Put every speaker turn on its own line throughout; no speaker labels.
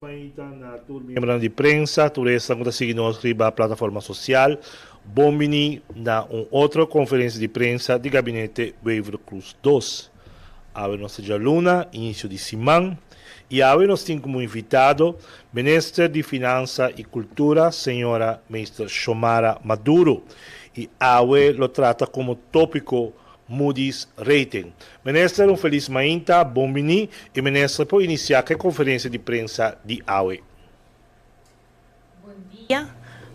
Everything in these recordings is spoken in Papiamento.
Mainta na tur miembronan di prensa, tur esnan ku ta sigui nos riba plataforma sosial, bon bini na un otro konferensia di prensa di Gabinete Wever-Croes dos. Awe nos ta djaluna, inisio di siman, i awe nos tin komo invitado Minister di Finansa i Kultura, señora Meester Xiomara Maduro. I awe lo trata komo tópiko Moody's Rating. Minister, un felis mainta, bon bini, i Minister por inisiá ku e konferensia di prensa di awe.
Bon dia,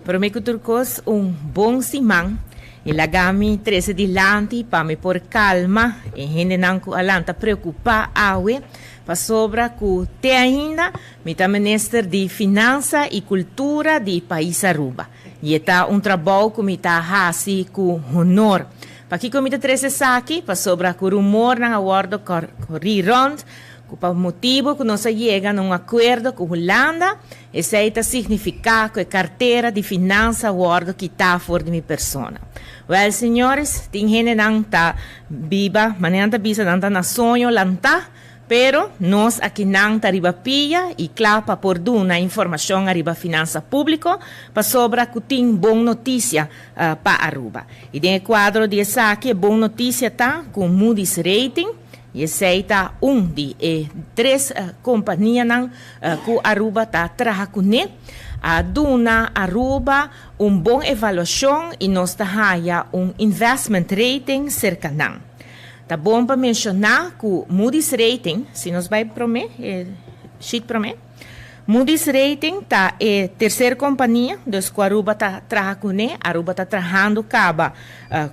prome ku tur kos un bon siman i laga mi trese dilanti pa mi por kalma e hendenan ku a lanta preokupá awe pasobra ku te ainda mi ta minister di Finansa i Kultura di pais Aruba i e ta un trabou ku mi ta hasi ku honor. Pakiko mi ta trese esaki? Pasobra ku rumornan a wòrdu korí rònt ku pa motibu ku nos a yega na un akuerdo ku Hulanda, esei ta signifiká ku e kartera di finansa a wòrdu kitá for di mi persona. Wèl, señores, tin hendenan ta biba, manera nan ta bisa, nan ta na soño lantá, pero nos akinan ta riba pia i kla pa por duna informashon ariba finansa públiko, pasobra ku tin bon notisia pa Aruba. I den e kuadro di esaki e bon notisia ta ku Moody's Rating, I esei ta un di e tres kompanianan ku Aruba ta traha kuné. A duna Aruba un bon evaluashon i nos ta haya un investment rating serka nan. Ta bon pa menshoná ku Moody's Rating, si nos bai promé, e sheet promé, Moody's Rating ta e tercer compania, dus cu Aruba ta traha cune. Aruba ta trahando caba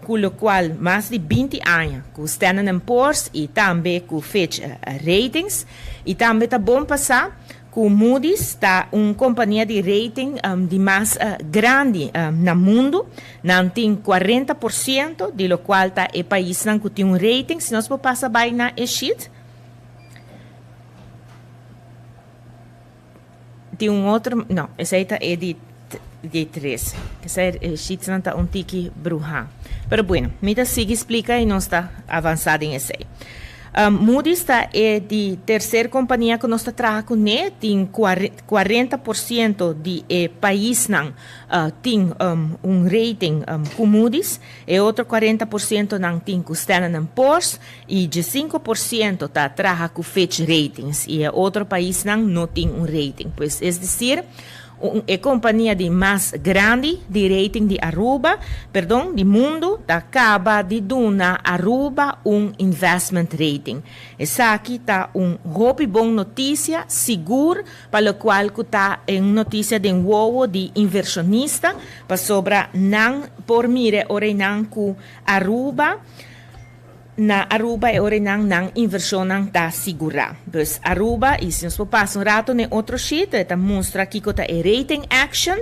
cu locual mas di binti aña cu Standard and Poor's y tambe cu Fitch Ratings. Y tambe ta bon pa sa cu Moody's ta un compania di rating di mas grandi na mundo. Nan tin 40% di locual ta e paisnan cu tin un rating. Si nos por pasa bay na e sheet. Tin un otro, no, esei ta e di di tres. Esei e sheetsnan ta un tiki bruhá. Pero bueno, mi ta sigui splika i nos ta avansá den esei. Moody's ta e di terser kompania ku nos ta traha kuné, tin 40% di e paisnan tin un rating ku Moody's, e otro 40% nan tin ku Standard and Poor's, I 15% ta traha ku Fitch Ratings i e otro paisnan no tin un rating. Pues es desir, un e kompania di mas grandi di rating di Aruba, perdon, di mundu ta kaba di duna Aruba un investment rating. Esaki ta un hopi bon notisia, sigur pa lokual ku ta un notisia den wowo di invershonista, pasobra nan por mira e ora einan ku Aruba, Na Aruba e ora nan nan inversionnan ta sigura. Dus Aruba, y si nos por pasa un rato n'e otro sheet, e ta mustra kico ta e rating action.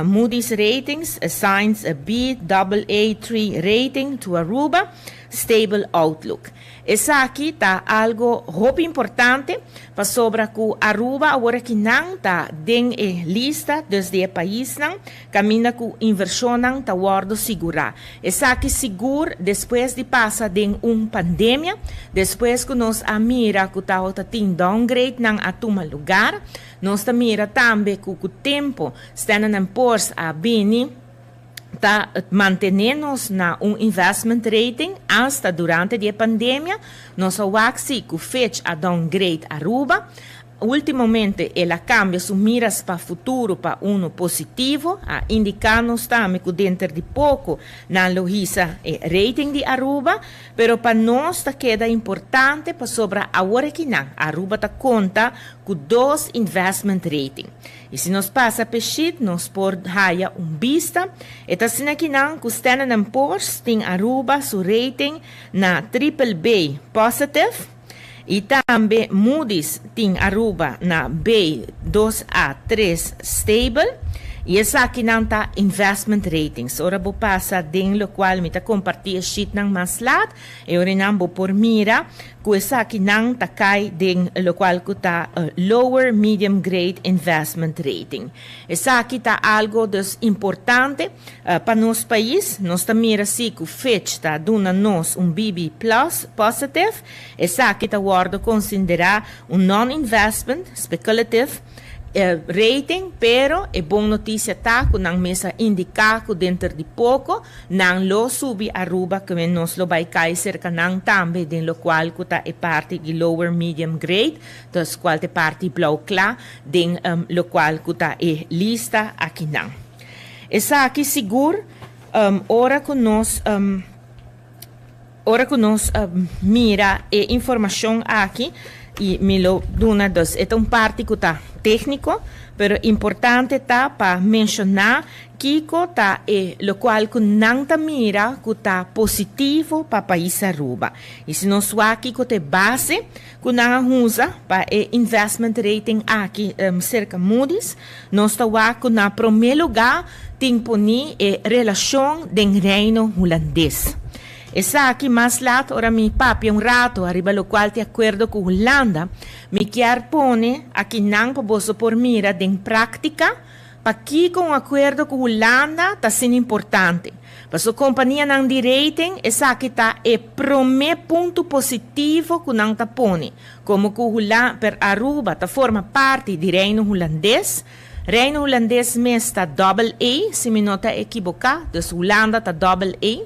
Moody's Ratings assigns a Baa3 rating to Aruba, stable outlook. Esaki ta algo hopi importante pasobra cu Aruba awor aki nan ta den e lista dus di e paisnan Caminda cu inversionnan ta wordo sigura. Esaki sigur despues di pasa den un pandemia, despues cu nos a mira cu tawata tin downgradenan a tuma lugar. Nos ta mira tambe cu cu tempo Standard and Poor's a bini ta mantene nos na un investment rating hasta durante di e pandemia. Nos a wak si cu Fitch a downgrade Aruba. Ultimamente el a cambia su miras pa futuro pa uno positivo, a indica nos tambe cu denter di poco nan lo hisa e rating di Aruba, pero pa nos ta keda importante pasobra awor akinan Aruba ta conta cu dos investment rating. Y si nos pasa p'e sheet nos por haya un bista, e ta asina akinan cu Standard and Poor's tin Aruba su rating na triple B positive. Y tambe Moody's tin Aruba na B2A3 stable. Y esakinan ta investment ratings. Ora bo pasa den locual mi ta comparti e sheetnan mas laat, e ora nan bo por mira cu esakinan ta cay den locual cu ta lower medium grade investment rating. Esaki ta algo dus importante pa nos pais. Nos ta mira si cu Fitch ta duna nos un BB plus positive. Esaki ta wordo considera un non-investment speculative rating, pero e bon noticia ta cu nan mes a indica cu denter di poco nan lo subi Aruba, cu nos lo bay cay cerca nan tambe den locual cu ta e parti di lower medium grade, dus cual ta e parti blauw cla den locual cu ta e lista akinan. Esaki sigur ora cu nos mira e informacion aki y mi lo duna dus e un parti cu ta tecnico, pero importante ta pa menciona kico ta e locual cu nan ta mira cu ta positivo pa pais Aruba. Y si nos wak kico ta e base cu nan a usa pa e investment rating aki cerca Moody's, nos ta wak cu na prome lugar tin poni e relacion den Reino Hulandes. Esaki mas laat ora mi papia un rato ariba locual ta acuerdo cu Hulanda, mi kier pone akinan pa boso por mira den practica pakico un acuerdo cu Hulanda ta asina importante. Paso companianan di rating, esaki ta e prome punto positivo cu nan ta pone. Como cu Hulanda, per Aruba ta forma parti di Reino Hulandes, Reino Hulandes mes ta double A, si mi no ta ekivoca, dus Hulanda ta double A.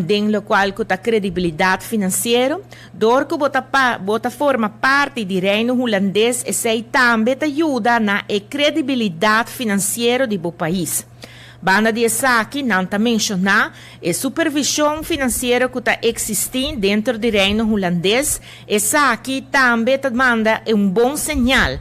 Den locual cu ta credibilidad financiero, door cu bo ta forma parti di Reino Hulandes, esey tambe ta yuda na e credibilidad financiero di bo pais. Banda di esaki, nan ta menciona e supervision financiero cu ta existi denter di Reino Hulandes, esaki tambe ta manda un bon señal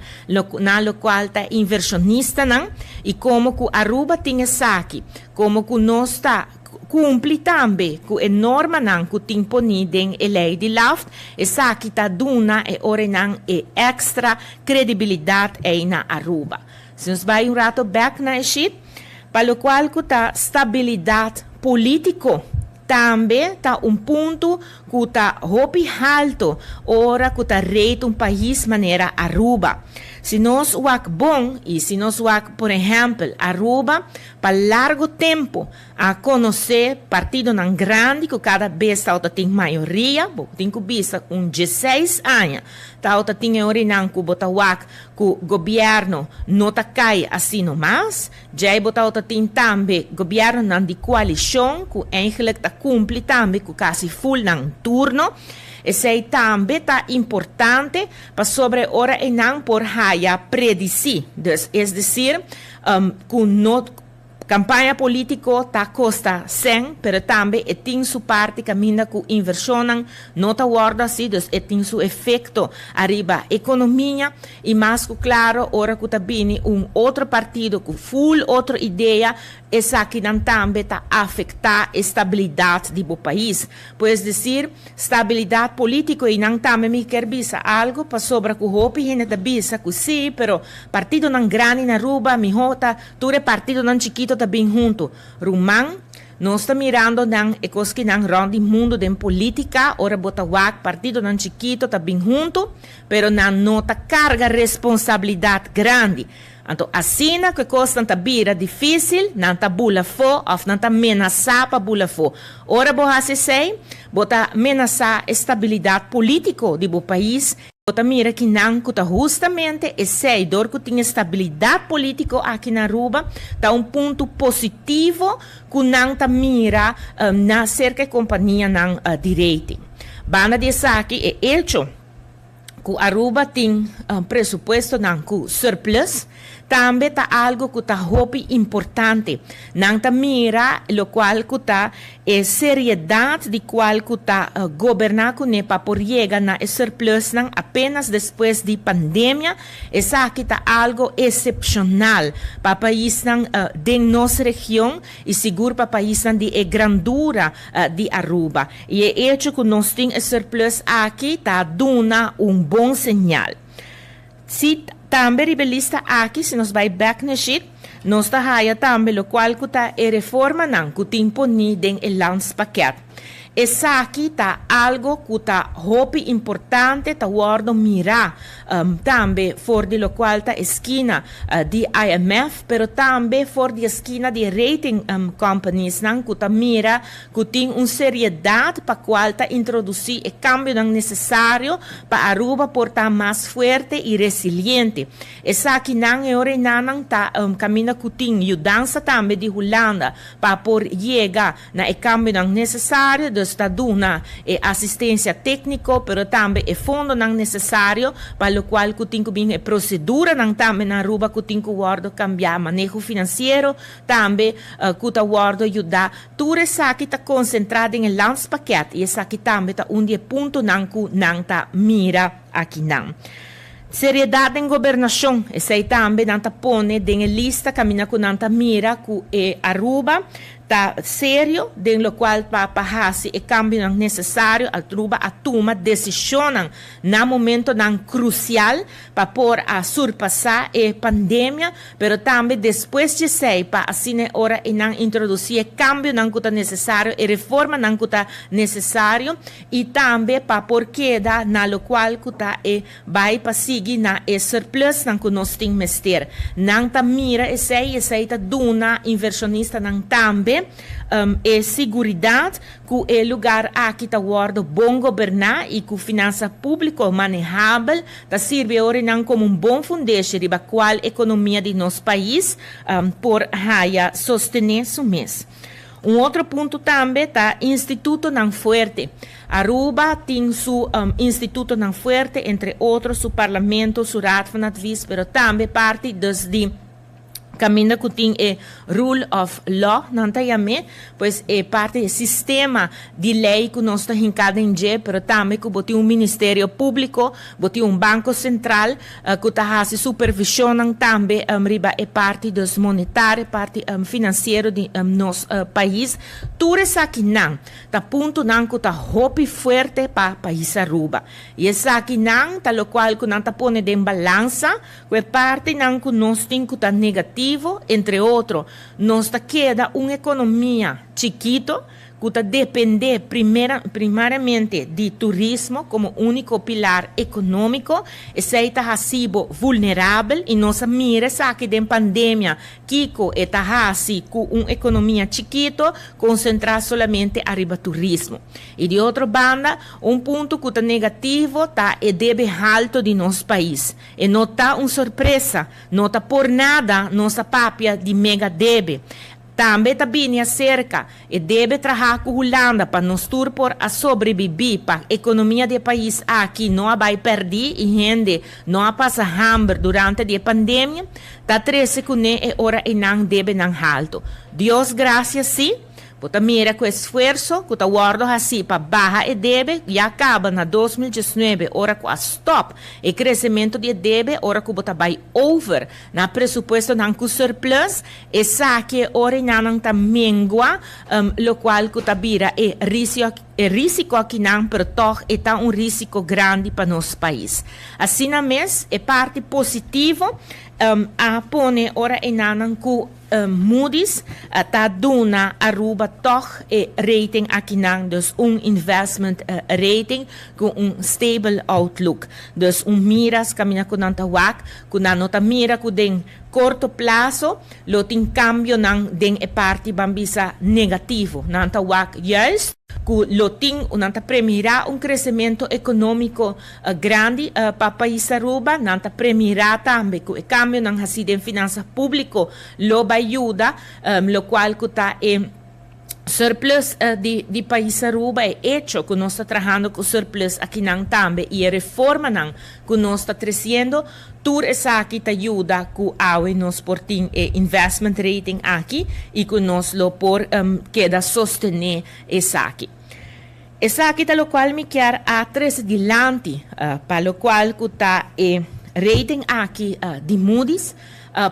na locual ta inversionistanan y como cu Aruba tin esaki, como cu nos ta cumpli tambe cu e normanan cu tin poni den e ley di LAFT, esaki ta duna e ora nan e extra credibilidad ey na Aruba. Si nos bay un rato back na e sheet, pa locual cu ta stabilidad politico, tambe ta un punto cu ta hopi halto ora cu ta rate un pais manera Aruba. Si nos wak bon y si nos wak, por ehempel, Aruba, pa largo tempo a conoce partidonan grandi cu cada bes ta tin mayoria, bo tin cu bisa un 16 aña, ta tin e orinan cu bo ta wak cu gobierno no ta cay asina mas, ya bo ta tin tambe gobiernonan di coalicion cu eigenlijk ta cumpli tambe cu casi full nan turno. Esey tambe ta importante pasobra ora e nan por haya predeci. Dus, es decir, cu no campaña politico ta costa 100, pero tambe e tin su parti caminda cu inversion no ta wordo asina, dus e tin su efecto ariba economia y mas cu claro, ora cu ta bini un otro partido cu full otro idea, esakinan tambe ta afecta estabilidad di bo pais. Es decir, stabilidad politico y nan tambe mi kier bisa algo pasobra cu hopi hende ta bisa cu si, pero partidonan grandi na Aruba, miho ta tur e partidonan chikito ta bin hunto. Ruman, nos ta mirando nan e cosnan rond di mundo den politica, ora bo ta wak partidonan chikito ta bin hunto, pero nan no ta carga responsabilidad grandi. Anto, asina cu cos ta bira dificil, nan ta bula fo, of nan ta menasa pa bula fo. Ora bo haci esey, bo ta menasa estabilidad politico di bo pais. Bo ta mira cu nan cu ta justamente esey, door cu tin estabilidad politico aki na Aruba, ta un punto positivo cu nan ta mira na cerca companianan di rating. Banda di esaki e hecho Ku Aruba tin presupuestonan ku surplus tambe ta algo ku ta hopi importante. Nan ta mira lokual ku ta e seriedat di kual ku ta goberná kuné pa por yega na e surplusnan apenas despues di pandemia. Esaki ta algo esepshonal pa paisnan den nos region i sigur pa paisnan di e grandura di Aruba. I e echo ku nos tin e surplus aki ta duna un bon señal. Si tambe riba e lista aki, si nos bai bek na e sheet, nos ta haya tambe lokual ku ta e reformanan ku tin poní den e landspakket. Esaki ta algo ku ta hopi importante, ta wòrdu mirá tambe for di lokual ta e skina di IMF, pero tambe for di e skina di e rating companiesnan ku ta mira ku tin un seriedat pa kual ta introdusí e kambionan nesesario pa Aruba por ta mas fuerte i resiliente. Esakinan e ora enanan ta kaminda ku tin yudansa tambe di Hulanda pa por yega na e kambionan nesesario, dus ta duna e asistensia tékniko pero tambe e fondonan nesesario pa lokual ku tin ku bin e proseduranan tambe na Aruba ku tin ku wòrdu kambiá, maneho finansiero tambe ku ta wòrdu yudá. Tur esaki ta konsentrá den e landspakket i esaki tambe ta un di e puntonan ku nan ta mira akinan. Seriedat den gobernashon, esei tambe nan ta pone den e lista kaminda ku nan ta mira ku e Aruba ta serio den lokual pa pa hasi e kambionan nesesario. Aruba a tuma desishonnan na momentonan krusial pa por a surpasá e pandemia, pero tambe despues dje esei pa asina e ora e nan introdusí e kambionan ku ta nesesario, e reformanan ku ta nesesario i tambe pa por keda na lokual ku ta e bai pa sigui na e surplusnan ku nos tin mester. Nan ta mira esei i esei ta duna invershonistanan tambe e siguridat Ku e lugar aki ta wòrdu bon goberná i ku finansa públiko manehabel ta sirbi e orinan komo un bon fundeshi riba kual ekonomia di nos pais por haya sostené su mes. Un otro punto tambe ta institutonan fuerte. Aruba tin su institutonan fuerte, entre otro su Parlamento, su Raad van Advies, pero tambe parti dus di. Caminda cu tin e rule of law, nan ta yam'é, pues e parti e sistema di ley cu nos ta hinca den dje, pero tambe cu bo tin un ministerio publico, bo tin un banco central cu ta haci supervisionnan tambe riba e parti dus monetario, e parti financiero di nos pais. Tur esakinan ta puntonan cu ta hopi fuerte pa pais Aruba. Y esakinan ta locual cu nan ta pone den balansa. Ku e partinan ku nos tin ku ta negativo, entre otro, nos ta keda un ekonomia chikito ku ta dependé primera primariamente di turismo komo úniko pilar ekonómiko. Esei ta hasi bo vulnerabel i nos a mira esaki den pandemia kiko e ta hasi ku un ekonomia chikito konsentrá solamente ariba turismo. I di otro banda, un punto ku ta negativo ta e debe halto di nos pais. E no ta un sorpresa, no ta por nada nos a papia di mega debe. Tambe ta bini aserka e debe traha ku Hulanda pa nos tur por a sobrebibí, pa ekonomia di e pais aki no a bai pèrdí i hende no a pasa hamber durante di e pandemia, ta trese kuné e ora einan debenan haltu. Dios grasia sí. Bo ta mira ku esfuerso ku ta wòrdu hasí pa baha e debe ya kaba na 2019 ora ku a stòp e kresementu di e debe ora ku bo ta bai over na presupuestonan ku surplus, esaki e ora enanan ta mengua lokual ku ta bira e e risiko akinan pero tòg e ta un risiko grandi pa nos pais. Asina mes e parti positivo a pone ora enanan ku Moody's ta duna Aruba tog e rating akinan, dus un investment rating ku un stable outlook. Dus un miras kaminda ku nan ta wak ku nan no ta mira ku den korto plaso lo tin kambionan den e parti ban bisa negativo. Nan ta wak juist ku lo tin, nan ta premirá un kresementu ekonómiko grandi pa pais Aruba. Nan ta premirá tambe ku e kambionan hasí den finansa públiko lo bai yuda, lokual ku ta e Surplus di pais Aruba, e hecho cu nos ta trahando cu surplus akinan tambe y e reformanan cu nos ta treciendo, tur esaki ta yuda cu awe nos por tin e investment rating aki y cu nos lo por keda sostene esaki. Esaki ta locual mi kier a trece dilanti pa locual cu ta e rating aki di Moody's,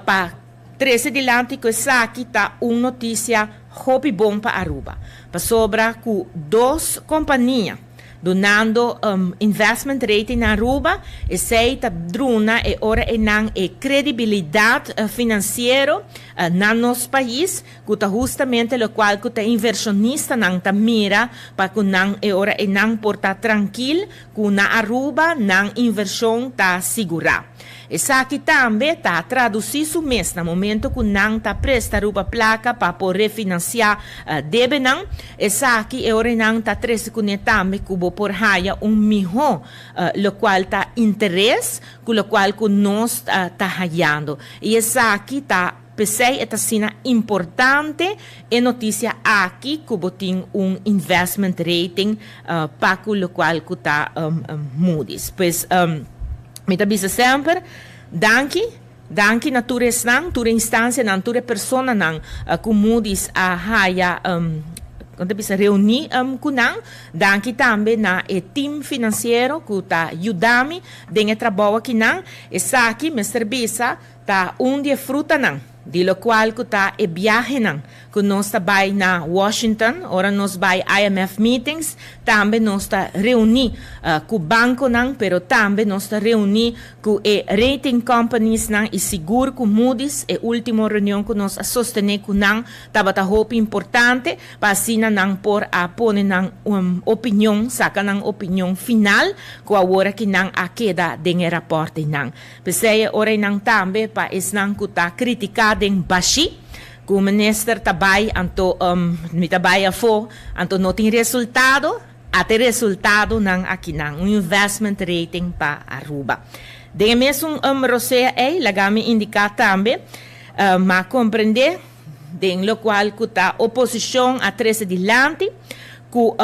pa trece dilanti cu esaki ta un noticia hopi bon pa Aruba. Pasobra cu dos compania dunando investment rating na Aruba, esey ta duna e ora eynan e credibilidad financiero na nos pais, cu ta hustamente locual cu ta inversionistanan ta mira pa cu nan e ora eynan por ta trankil cu na Aruba nan inversion ta sigura. Esaki tambe ta traduci su mes na momento cu nan ta presta Aruba placa pa por refinancia debenan. Esaki e ora nan ta trece cune tambe cu bo por haya un miho locual ta interes cu locual cu nos ta hayando. Y esaki ta pesey e ta asina importante e noticia aki cu bo tin un investment rating pa cu locual cu ta Moody's. Pues mi ta bisa semper, danki, danki na tur esnan, tur instancianan, tur e personanan cu Moody's a haya con ta bisa reuni cu nan. Danki tambe na e team financiero cu ta yuda mi den e trabou akinan. Esaki, mester bisa, ta un di e frutanan di locual cu ta e biahenan cu nos ta bay na Washington. Ora nos bay IMF meetings, tambe nos ta reuni cu banconan, pero tambe nos ta reuni cu e rating companiesnan y sigur cu Moody's. E ultimo reunion cu nos a sostene cu nan tabata hopi importante pa asina nan por a pone nan opinion, saca nan opinion final cu awor aki nan a keda den e rapportnan. Pesey ora nan tambe pa esnan cu ta critica den bashi cu minister ta bay anto mi ta bay afo anto no tin resultado, ate resultadonan akinan, un investment rating pa Aruba. Den mesun rosea ey, laga mi indica tambe, m'a comprende den locual cu ta oposicion a trece dilanti cu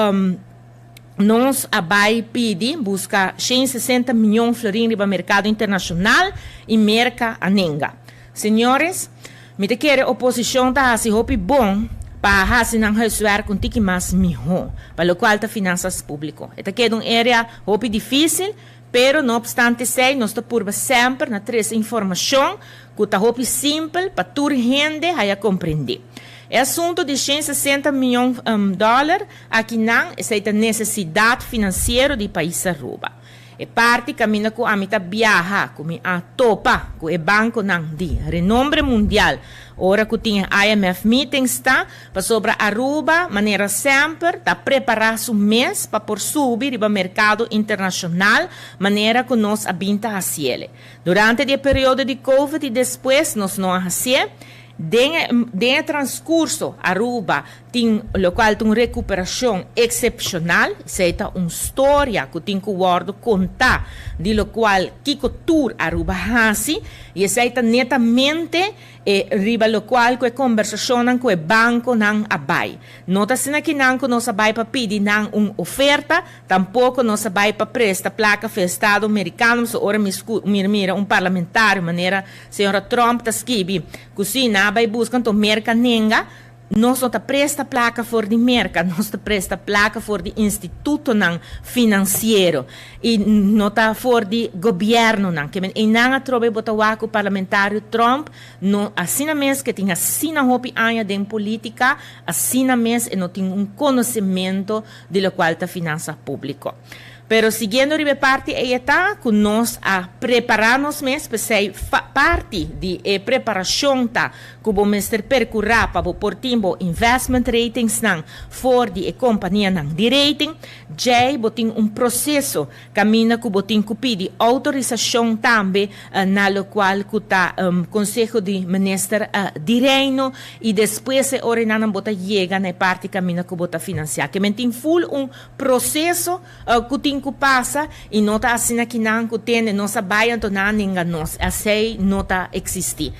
nos a bay pidi busca 160 miyon florin riba mercado internacional y Merca a nenga. Señores, mi ta kere oposicion ta haci hopi bon pa haci nan huiswerk un tiki mas miho, pa locual ta finanzas publico. E ta keda un area hopi dificil, pero no obstante esey nos ta purba semper na trece informacion cu ta hopi simpel pa tur hende haya comprende. E asunto di 160 miyon dollar akinan, esey ta necesidad financiero di pais Aruba. E parti caminda cu ami ta biaha, cu mi a topa cu e banconan di renombre mundial, ora cu tin IMF meetings ta pasobra Aruba, manera semper, ta prepara su mes pa por subi riba mercado internacional, manera cu nos a bin ta haciele. Durante e periodo di COVID y despues nos no a hacie. Den transcurso Aruba tin locual tin un recuperacion excepcional, esey ta un storia cu tin cu wordo conta di locual kico tur Aruba haci y esey ta netamente e riba locual cu e conversacionnan cu e banconan a bay. No ta asina kinan cu nos a bay pa pidi nan un oferta, tampoco nos a bay pa presta placa fe Estado Americano. So ora mi mira un parlamentario manera señora Trump ta skibi cu si nan a bay busca anto Merca nenga. Nos no ta presta placa for di Merca, nos ta presta placa for di institutonan financiero y no ta for di gobiernonan. Ke men einan atrobe bo ta wak cu parlamentario Trump no asina mes ke tin asina hopi aña den politica, asina mes e no tin un conocimento di locual ta finanza publico. Pero siguiendo riba e parti ey ta cu nos a prepara nos mes, pesey parti di e preparacion ta cu bo mester percura pa bo por tin bo investment ratingsnan for di e companianan di rating. Jay bo tin un proceso caminda cu bo tin cu pidi autorisacion tambe na locual cu ta Conseho di Minister di Reino y despues e ora nan bo ta yega na e parti caminda cu bo ta financia. Ke men tin full un proceso cu tin cu pasa y no ta asina kinan cu tende nos a bay anto nan nenga nos. Esey no ta existi.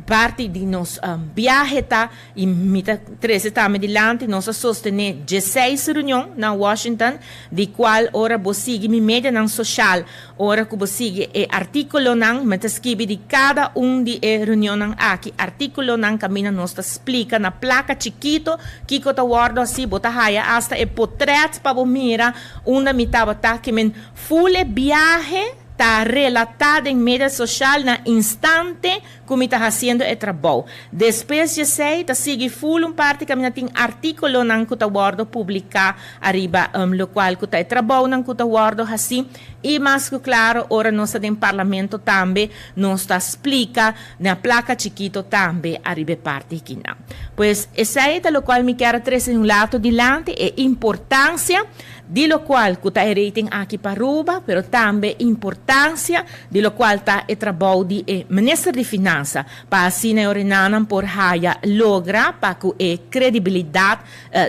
Parti di nos biahe ta, y mi ta trece tambe dilanti, nos a sostene 16 reunion na Washington, di cual ora bo sigui mi medianan social, ora cu bo sigui e articulonan, mi ta skibi di cada un di e reunionnan aki, articulonan caminda nos ta splica na placa chikito kico ta wordo haci. Bo ta haya hasta e potret pa bo mira unda mi tabata, kemen full e biahe ta relata den media social na instante cu mi ta haciendo e trabou. Despues di esey ta sigui full un parti caminda tin articulonan cu ta wordo publica ariba locual cu ta e trabounan cu ta wordo haci. Y mas cu claro, ora nos ta den Parlamento tambe nos ta splica na placa chikito tambe ariba e parti akinan. Pues esey ta locual mi kier a trece un lato dilanti, e importancia di locual cu ta e rating aki pa Aruba, pero tambe importancia di locual ta e trabou di e Minister di Finansa, pa asina e orenanan por haya logra pa cu e credibilidad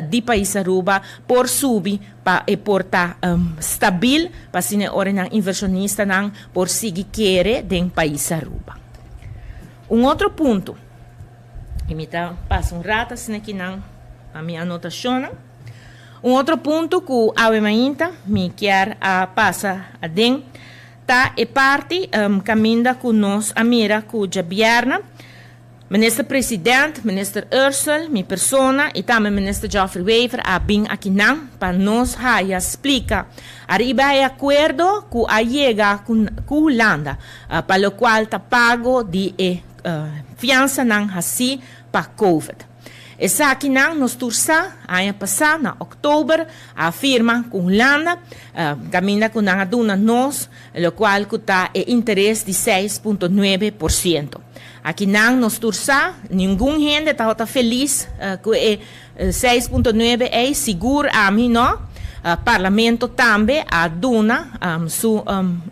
di pais Aruba por subi, pa e por ta stabil, pa asina e orenan inversionistanan por sigui kere den pais Aruba. Un otro punto, y mi ta pasa un rato asina akinan pa mi anotacionnan. Un otro punto cu awe mainta mi kier a pasa aden ta e parti caminda cu nos a mira cu djabierna Minister President, Minister Ursell, mi persona y tambe Minister Geoffrey Wever a bin akinan pa nos haya splica ariba e acuerdo cu a yega cu Hulanda pa locual ta pago di e fiansanan haci pa Covid. Esakinan nos tur sa, aña pasá na òktober a firma ku Hulanda, kaminda ku nan a duna nos lokual ku ta e interes di 6,9%. Akinan nos tur sa, ningun hende tabata felis ku e 6,9 ei, sigur ami no. Parlamento tambe a duna su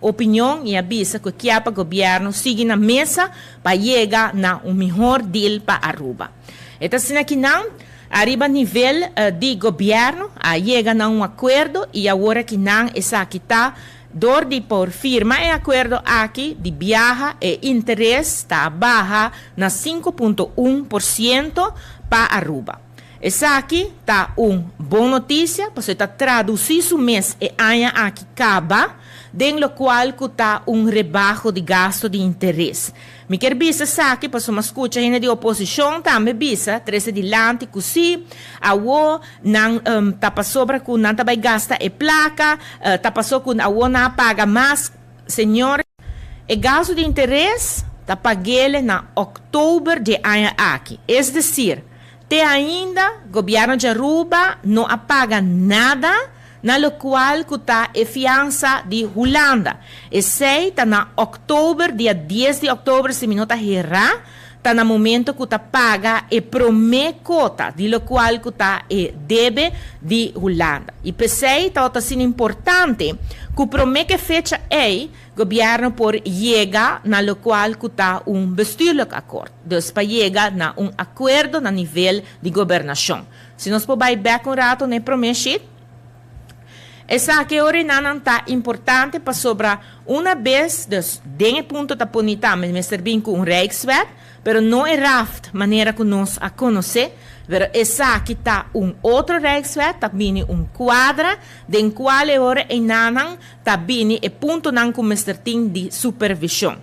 opinion i a bisa ku e kier pa gobièrnu sigui na mesa pa yega na un mihor deal pa Aruba. E ta asina ki nan, ariba nivel di gobierno, a yega na un acuerdo y awor aki nan esaki ta door di por firma e acuerdo aki di biaha e interes ta baha na 5,1% pa Aruba. Esaki ta un bon noticia pasobra e ta traduci su mes e aña aki caba den locual cu ta un rebaho di gasto di interes. Mi kier bisa esaki pasobra mi a scucha hende di oposicion tambe bisa trece dilanti cu si, awo nan ta pasobra cu nan ta bay gasta e placa, ta paso cu awo nan a paga mas. Señor, e gasto di interes ta paguele na october di e aña aki. Es decir, te ainda Gobierno di Aruba no a paga nada na locual cu ta e fiansa di Hulanda. Esey ta na october, dia 10 di october si mi no ta hera, ta na momento cu ta paga e prome cota di locual cu ta e debe di Hulanda. Y p'esey tabata asina importante cu prome cu e fecha ey Gobierno por yega na locual cu ta un bestuurlijk akkoord. Dus pa yega na un acuerdo na nivel di gobernacion. Si nos por bay bek un rato na e prome sheet. Esaki orinanan ta importante pasobra una bes, dus den e punto ta poni tambe mester bin cu un Rijkswet, pero no e raft manera cu nos a conoce, pero esaki ta un otro Rijkswet, ta bini un cuadra den cual e ora einanan ta bini e puntonan cu mester tin di supervision.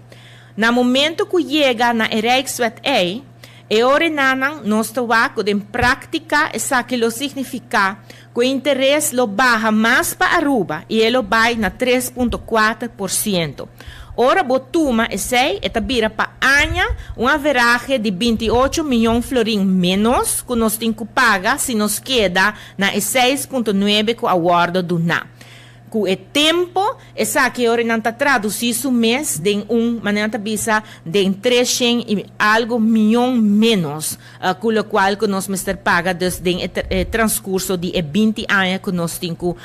Na momento cu yega na e Rijkswet ey, e orinanan nos ta wak cu den practica esaki lo significa cu e interes lo baha mas pa Aruba y e lo bay na 3,4%. Ora bo tuma esey, e ta bira pa aña un averahe di 28 miyon florin menos cu nos tin cu paga si nos keda na e 6,9 cu a wordo duna. Cu e tempo, esaki ora nan ta traduci su mes den un, manera ta bisa, den 300 y algo miyon menos, cu locual cu nos mester paga dus den e transcurso di e 20 aña cu nos tin cu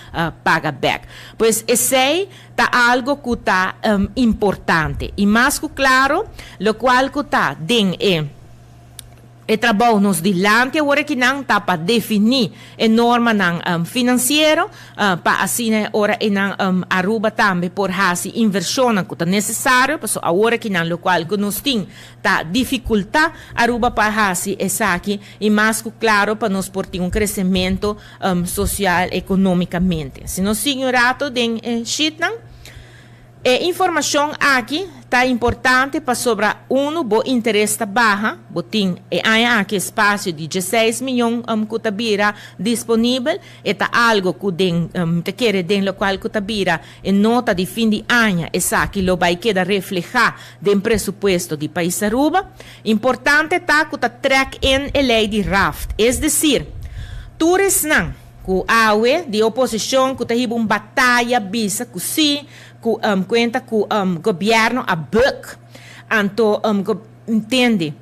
paga bek. Pues esey ta algo cu ta importante. Y mas cu claro, locual cu ta den e E trabou nos dilanti awor akinan ta pa definí e normanan finansiero pa asina e ora einan Aruba tambe por hasi invershonnan ku ta nesesario, pasobra awor akinan lokual ku nos tin ta difikultá Aruba pa hasi esaki i mas ku klaro pa nos por tin un kresementu sosial ekonómikamente. Si nos sigui un rato den e sheetnan. E informashon aki ta importante pasobra unu bo interes ta baha, bo tin e aña aki espasio di dieseis miyon ku ta bira disponibel, e ta algo ku den mi ta kere den lokual ku ta bira e nota di fin di aña esaki lo bai keda reflehá den presupuesto di pais Aruba. Importante ta ku ta trèk in e lei di raft, es desir tur esnan. Ku awe di oposishon ku ta hiba un bataya bisa ku si, ku kuenta ku gobièrnu a buk, anto ntende,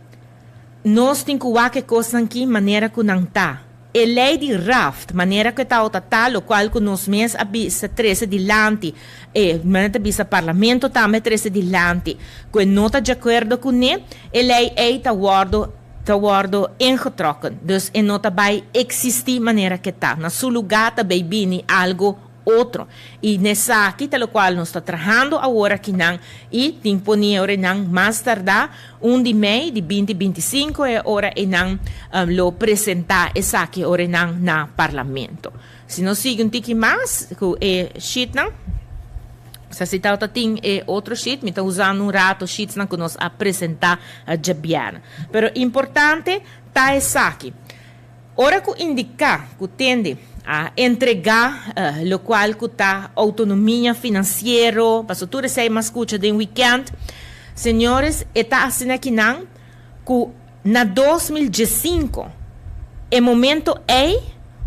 nos tin ku wak e kosnan ki manera ku nan ta. E lei di raft, manera ku e tabata ta, lokual ku nos mes a bisa trese dilanti, e manera ta bisa parlamento tambe a trese dilanti, ku e no ta djakuerdo kuné, e lei ei ta wòrdu. Ta wordo ingetrokken, dus e no ta bay existi manera ke ta. Na su lugar ta bay bini algo otro. Y n'esaki ta locual nos ta trahando awor akinan y tin poni e ora einan mas tarda un di mei di binti 25 e ora einan lo presenta esaki e ora einan na Parlamento. Si nos sigui un tiki mas cu e sheetnan, sa si tawata tin e otro sheet, mi ta usando un rato sheetsnan cu nos a presenta djabièrnè. Pero importante ta esaki, ora cu indica cu tende a entrega locual cu ta autonomia financiero, pasobra tur esey mas scucha den weekend, señores, e ta asina kinan cu Na 2015, e momento ei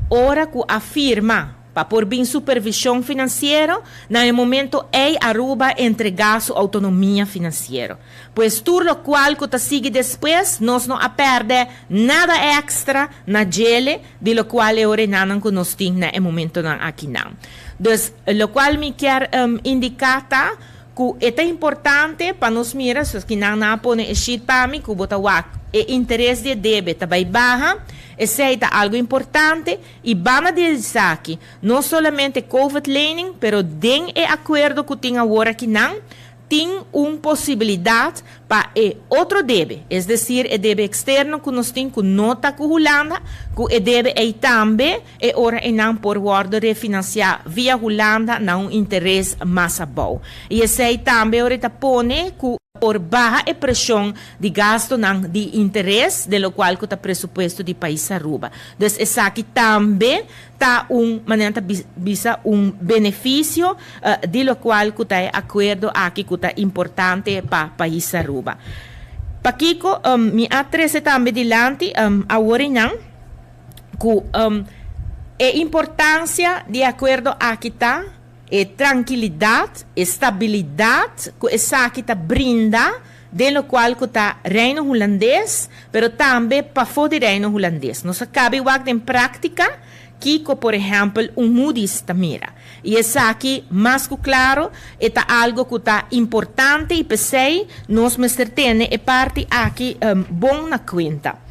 ora cu a firma pa por bin supervision financiero, na e momento ei Aruba entrega su autonomia financiero. Pues tur locual cu ta sigui despues nos no a perde nada extra na djele di locual e orenanan cu nos tin na e momentonan akinan. Dus locual mi kier indica ta ku e ta importante pa nos mira, so kinan nan a pone e sheet pa mi, ku bo ta wak e interes di e debe ta bai baha, esei ta algu importante, i banda di esaki, no solamente covid lening, pero den e akuerdo ku tin awor akinan, tin un posibilidat pa e otro debe, es desir e debe eksterno ku nos tin ku no ta ku Hulanda, ku e debe ei tambe e ora einan por wòrdu refinansiá via Hulanda na un interes mas abou. I esei tambe ora e ta pone ku por baha e preshon di gastunan di interes, den lokual ku ta presupuesto di pais Aruba. Dus esaki tambe ta un, manera ta bisa, un benefisio di lokual ku ta e akuerdo aki ku ta importante pa pais Aruba. Pakiko mi a trese tambe dilanti awor einan ku e importansia di e akuerdo aki ta e trankilidat, e stabilidat ku esaki ta brinda den lokual ku ta Reino Hulandes, pero tambe pafó di Reino Hulandes. Nos a kabi wak den práktika kiko por ehèmpel un Moody's ta mira. I esaki, mas ku klaro, e ta algu ku ta importante i p'esei nos mester tene e parti aki bon na kuenta.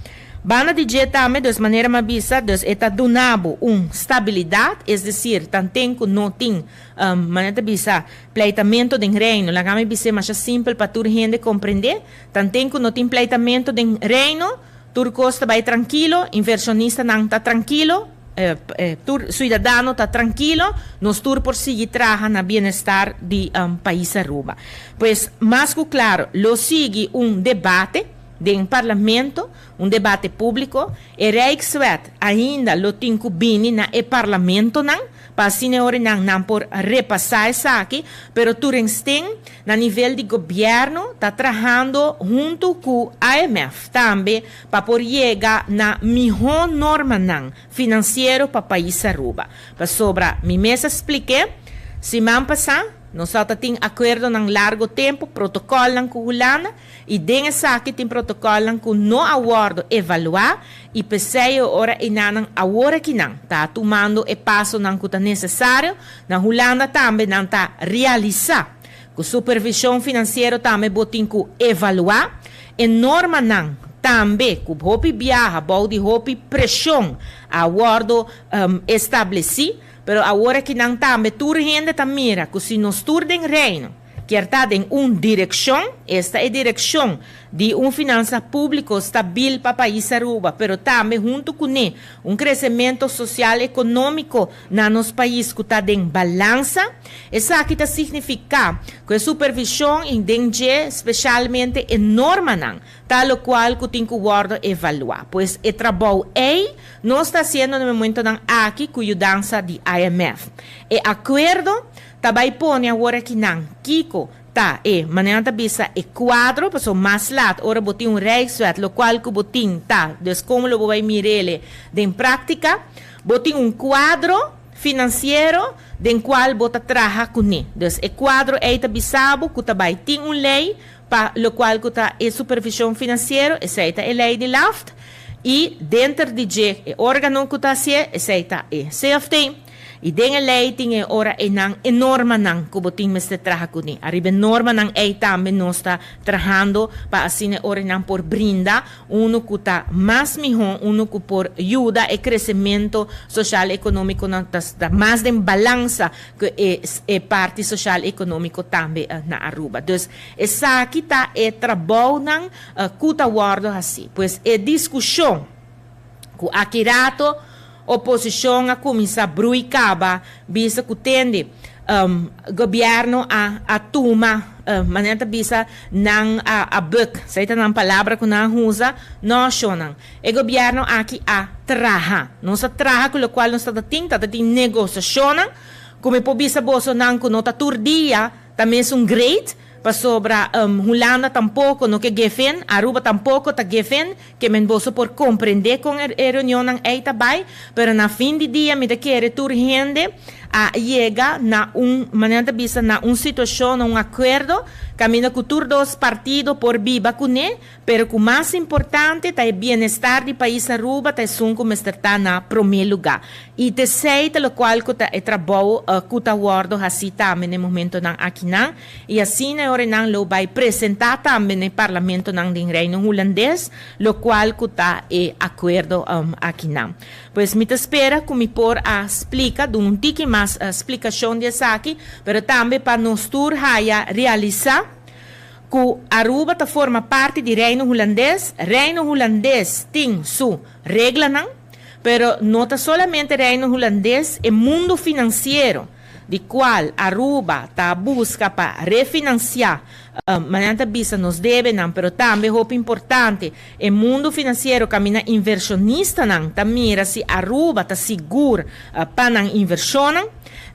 Banda di dje tambe, dus manera mi a bisa, dus e ta duna bo un stabilidat, es desir, tanten ku no tin, manera ta bisa, pleitamento den Reino. Laga mi bis'é masha simpel pa tur hende komprendé, tanten ku no tin pleitamento den Reino, tur kos ta bai trankilo, invershonistanan ta trankilo, tur suidadano ta trankilo, nos tur por sigui traha na bienestar di pais Aruba. Pues, mas ku klaro, lo sigui un debate den Parlamento, un debate públiko. E Rijkswet ainda lo tin ku bini na e parlamentonan pa asina e ora nan nan por repasá esaki, pero Turensten na nivel di gobièrnu ta trahando huntu ku IMF tambe pa por yega na mihó normanan finansiero pa pais Aruba. Pasobra mi mes a splik'é siman pasá, nos a ta tin akuerdonan largo tempu, protokòlnan ku Hulanda, I den esaki tin protokòlnan ku no a wòrdu evaluá i p'esei e ora einanan awor akinan ta tumando e pasonan ku ta nesesario. Na Hulanda tambe nan ta realisá ku supervishon finansiero tambe bo tin ku evaluá. E normanan. tambe ku hopi biaha bou di hopi preshon a wordo estableci, pero awor aki nan tambe tur hende ta mira ku si nos tur den Reino kier ta den un direkshon, esta e direkshon di un finansa públiko stabil pa pais Aruba, pero tambe huntu kuné un kresementu sosial ekonómiko na nos pais ku ta den balansa. Esaki ta signifiká ku e supervishon i den dje speshalmente e normanan ta lokual ku tin ku wòrdu evaluá. Pues e trabou ei nos ta hasiendo na e momentonan aki ku yudansa di IMF. E akuerdo ta bai pone awor akinan kiko ta e manera nan ta bisa e kuadro, pasobra mas lat ora bo tin un Rijkswet lokual ku bo tin ta dus komo lo bo bai mir'ele den práktika. Bo tin un kuadro finansiero den kual bo ta traha kuné. Dus e kuadro ei ta bisa bo ku ta bai tin un lei pa lokual ku ta e supervishon finansiero, esei ta e lei di LAFT, i denter di dje e órgano ku ta hasié, esei ta e CFT. I den e lei tin e ora einan e normanan ku bo tin mester traha kuné. Ariba e normanan ei tambe nos ta trahando pa asina e ora einan por brinda Unu ku ta mas mihó, unu ku por yuda e kresementu soshal ekonómiko na ta ta mas den balansa ku e e parti soshal ekonómiko tambe na Aruba. Dus esaki ta e trabounan ku ta wòrdu hasí. Pues e diskushon ku aki rato oposishon a kuminsá brui kaba bisa ku tende gobièrnu a a tuma manera ta bisa nan a a buk, esei ta nan palabra ku nan a usa, no shonnan. E gobièrnu aki a traha. Nos a traha ku lokual nos tabata tin, tabata tin negosiashonnan ku mi por bisa bosonan ku no ta tur dia ta mesun great, Pasobra Hulanda tampoco no ke geven, Aruba tampoco ta geven, ke men boso por comprende con e reunionnan ey ta bay, pero na fin di dia mi ta kere tur hende a yega na un, manera nan ta bisa, na un situacion, na un acuerdo, caminda cu tur dos partido por biba cune, Pero cu mas importante ta e bienestar di pais Aruba ta esun cu mester ta na prome luga. Y t'esey ta locual cu ta e trabou cu ta wordo haci tambe n'e momentonan akinan. Y asina e orenan lo bay presenta tambe n'e parlamentonan den Reino Hulandes locual cu ta e acuerdo akinan. Pues mi ta spera cu mi por a splica, duna un tiki mas splicacion di esaki, pero tambe pa nos tur haya realisa, Ku Aruba ta forma parti di Reino Hulandes, Reino Hulandes tin su reglanan, pero no ta solamente Reino Hulandes, e mundu finansiero di kual Aruba ta buska pa refinansiá, manera nan ta bisa nos debenan, pero tambe hopi importante, e mundu finansiero kaminda invershonistanan ta mira si Aruba ta sigur pa nan invershonnan.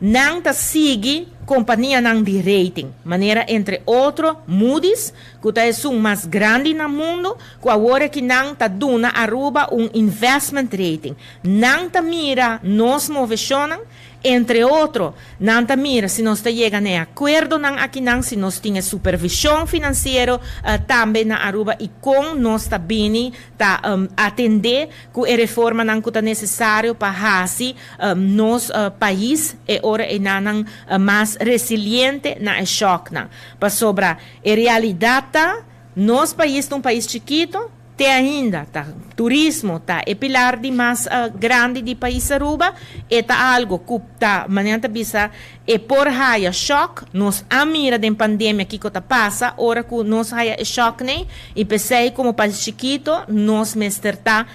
Nan ta sigui kompanianan di rating, manera entre otro Moody's, ku ta esun mas grandi na mundu, ku awor aki nan ta duna Aruba un investment rating. Nan ta mira nos moveshonnan, entre otro, nan ta mira si nos ta yega na e akuerdonan akinan, si nos tin e supervishon finansiero tambe na Aruba i kon nos ta bini ta atendé ku e reformanan ku ta nesesario pa hasi nos pais e ora enanan mas resiliente na e shòknan. Pasobra e realidat ta, nos pais ta un pais chikito, te ainda ta turismo ta e pilar di mas grandi di pais Aruba, e ta algo ku ta, manera nan ta bisa, e por haya shòk, nos a mira den pandemia kiko ta pasa ora ku nos haya e shòknan i p'esei komo pais chikito nos mester ta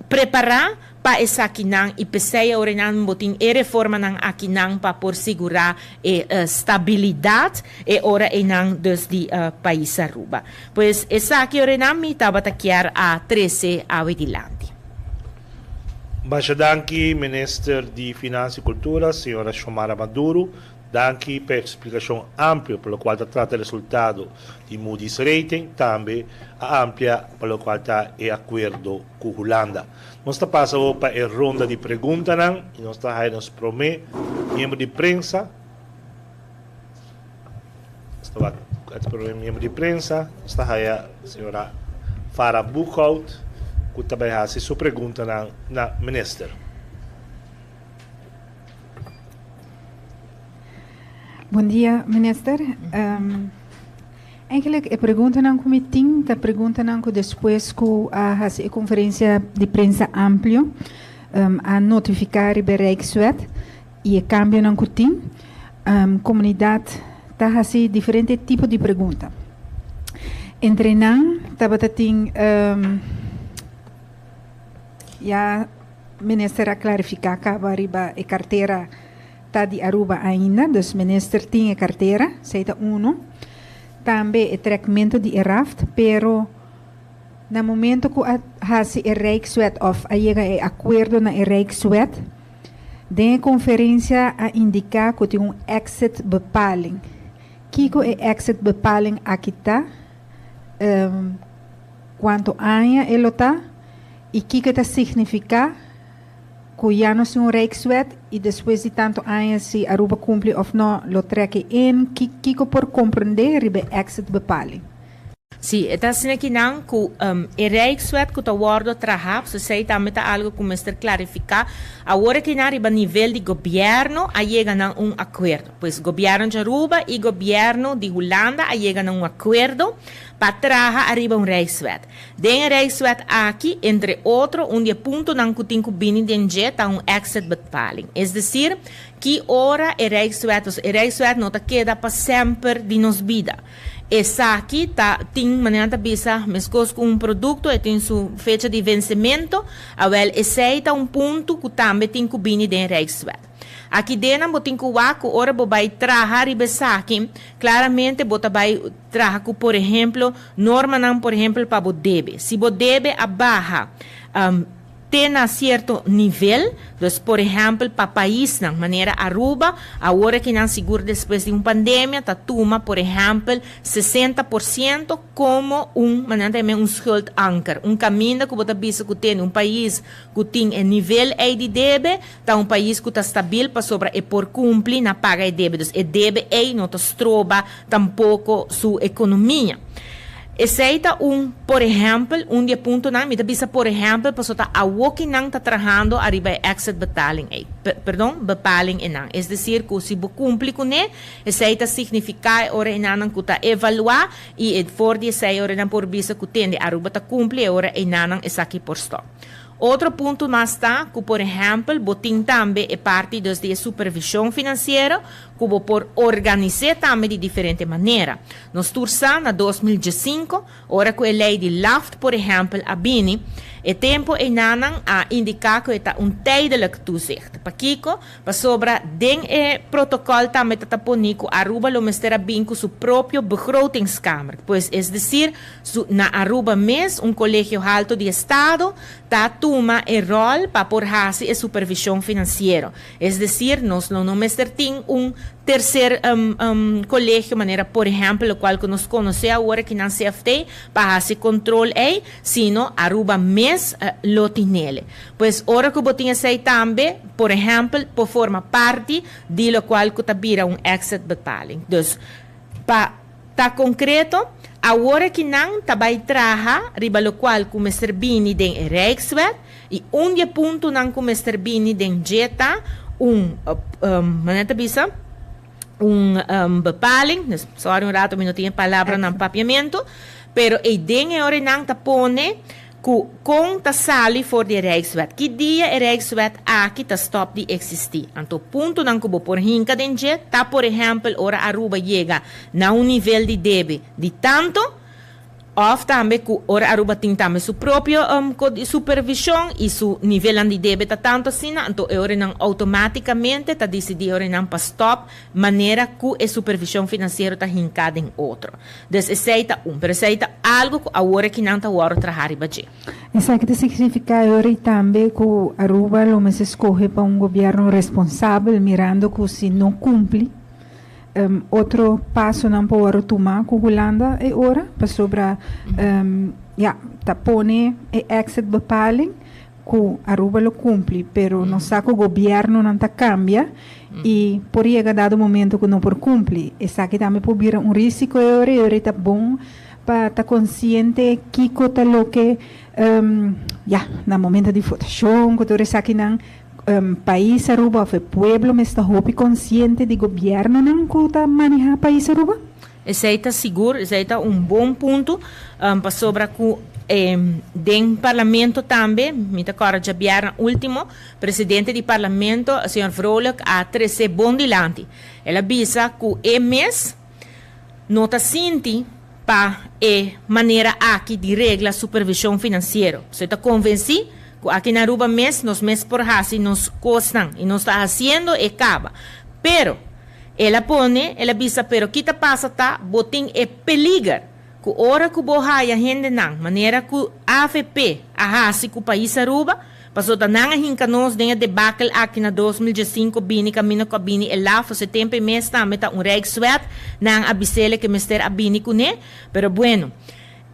prepará pa esakinan i p'esei awor nan bo tin e reformanan akinan pa por sigurá e stabilidat e ora einan dus di pais Aruba. Pues esaki ora einan mi tabata kier a trese awe dilanti.
Masha danki Minister di Finansa i Kultura, señora Xiomara Maduro. Danki pa e eksplikashon amplio pa lokual ta trata e resultado di Moody's rating, tambe a amplia pa lokual ta e akuerdo ku Hulanda. Nos ta pasa awor pa e ronda di preguntanan i nos ta haya nos promé miembro di prensa. Nos ta wak e promé miembro di prensa. Nos ta haya señora Farah Boekhout ku ta bai hasi su preguntanan na minister.
Bon dia minister. Eigenlijk e preguntanan ku mi tin ta preguntanan ku despues ku a hasi e konferensia di prensa amplio a notifiká riba e Rijkswet i e kambionan ku tin. Komunidat ta hasi diferente tipo di pregunta. Entre nan tabata tin ya minister a klarifiká kaba riba e kartera ta di Aruba ainda, dus minister tin e cartera, esey ta uno. Tambe e trekmento di e raft, pero na momento cu a haci e Rijkswet of a yega e acuerdo na e Rijkswet, den e conferencia a indica cu tin un exit bepaling. Kico e exit bepaling aki ta? Cuanto aña e lo ta? Y kico e ta significa? Ku ya nos tin un Rijkswet i despues di tantu aña si Aruba kumpli òf no lo trek e in, kiko por komprendé riba e exit bepaling?
Sí, e ta asina kinan ku e Rijkswet ku ta wòrdu traha, so esei tambe ta algu ku mester klarifiká. Awor e kinan riba nivel di gobièrnu a yega na un akuerdo. Pues gobièrnu di Aruba i gobièrnu di Hulanda a yega na un akuerdo pa traha ariba un Rijkswet. Den e Rijkswet aki, entre otro, un di e puntonan ku tin ku bini den dje ta un exitbepaling. Es desir, ki ora e Rijkswet, pasobra e Rijkswet no ta keda pa semper di nos bida. Esaki ta tin, manera nan ta bisa, meskos ku un produkto, e tin su fecha di vensemento, awèl esei ta un punto ku tambe tin ku bini den e Rijkswet. Aki denan bo tin ku wak ku ora bo bai traha riba esaki, klaramente bo ta bai traha ku por ehemplo normanan por ehempel pa bo debe. Si bo debe a baha te na sierto nivel, dus por ehempel pa paisnan manera Aruba, awor aki nan sigur despues di un pandemia ta tuma por ehempel 60% komo un manera nan ta yama un schuldanker, un kaminda ku bo ta bisa ku tene un pais ku tin e nivel ei di debe ta un pais ku ta stabil pasobra e por kumpli na paga e debe. Dus e debe ei no ta stroba tampoko su ekonomia. Esei ta un por ehèmpel, un di e puntonan, mi ta bisa por ehèmpel pasobra ta awoki nan ta trahando ariba e exit betaling ei, perdon, bepaling einan. Es desir ku si bo kumpli kuné, esei ta signifiká e ora einanan ku ta evaluá i e for di esei e ora nan por bisa ku tende Aruba ta kumpli e ora einanan esaki por stòp. Otro punto mas ta ku por ehèmpel bo tin tambe e parti dus di e supervishon finansiero ku bo por organis'é tambe di diferente manera. Nos tur sa na 2015, ora ku e lei di LAFT por ehèmpel a bini, e tempu einanan a indiká ku e ta un tijdelijk toezicht. Pakiko? Pasobra den e protocol tambe ta ta poni cu Aruba lo mester a bin cu su propio begrotingskamer. Pues es decir, su na Aruba mes un colegio halto di estado ta tuma e rol pa por haci e supervision financiero. Es decir, nos lo no mester tin un tercer colegio manera por ehempel locual cu nos conoce awor aki nan CFT pa haci control ey, sino Aruba mes lo tinele. Pues ora cu bo tin esey tambe, por ehempel, por forma parti di locual cu ta bira un exit bepaling. Dus, pa ta concreto, awor aki nan ta bay traha riba locual cu mester bini den e Rijkswet y un di e puntonan cu mester bini den dje ta un, manera ta bisa, un bepaling, dus sorry un rato mi no tin e palabranan papiamento, pero ey den e ora nan ta pone ku kon ta sali for di e Rijkswet. Ki dia e Rijkswet aki ta stòp di eksistí? Anto puntonan ku bo por hinka den dje ta por ehèmpel ora Aruba yega na un nivel di debe di tanto, òf tambe ku ora Aruba tin tambe su propio supervishon i su nivelnan di debe ta tanto asina, anto e ora nan outomátikamente ta disidí e ora nan pa stòp manera ku e supervishon finansiero ta hinká den otro. Dus esei ta un, pero esei ta algu ku awor aki nan ta wòrdu traha riba dje.
Esaki ta signifiká e ora ei tambe ku Aruba lo mester skohe pa un gobièrnu responsabel mirando ku si no kumpli otro pasonan por wòrdu tumá ku Hulanda e ora pasobra ya ta pone e exit bepaling ku Aruba lo kumpli pero nos sa ku gobièrnunan ta kambia i por yega dado momento ku no por kumpli. Esaki tambe por bira un risiko e ora i e ora ta bon pa ta konsiente kiko ta loke ya na momento di votashon ku tur esakinan pais Aruba òf e pueblo mester hopi konsiente di gobièrnunan ku ta manehá pais Aruba.
Esey ta sigur, esey ta un bon punto pasobra cu den Parlamento tambe, mi ta corda djabièrnè ultimo, Presidente di Parlamento, señor Vrolijk a trece bon dilanti. El a bisa cu e mes no ta sinti pa e manera aki di regla supervision financiero. So e ta convenci cu aki na Aruba mes nos mes por haci nos cosnan y nos ta haciendo e caba. Pero, el a pone, el a bisa, pero ki ta pasa ta bo tin e peliger cu ora cu bo haya hendenan manera cu avp a haci cu pais Aruba, pasobra nan a hinca nos den e debakel aki na 2015 bini caminda cu a bini e laf, e tempo e mes tambe ta un rijkswet, nan a bisele cu mester a bini cune, pero bueno,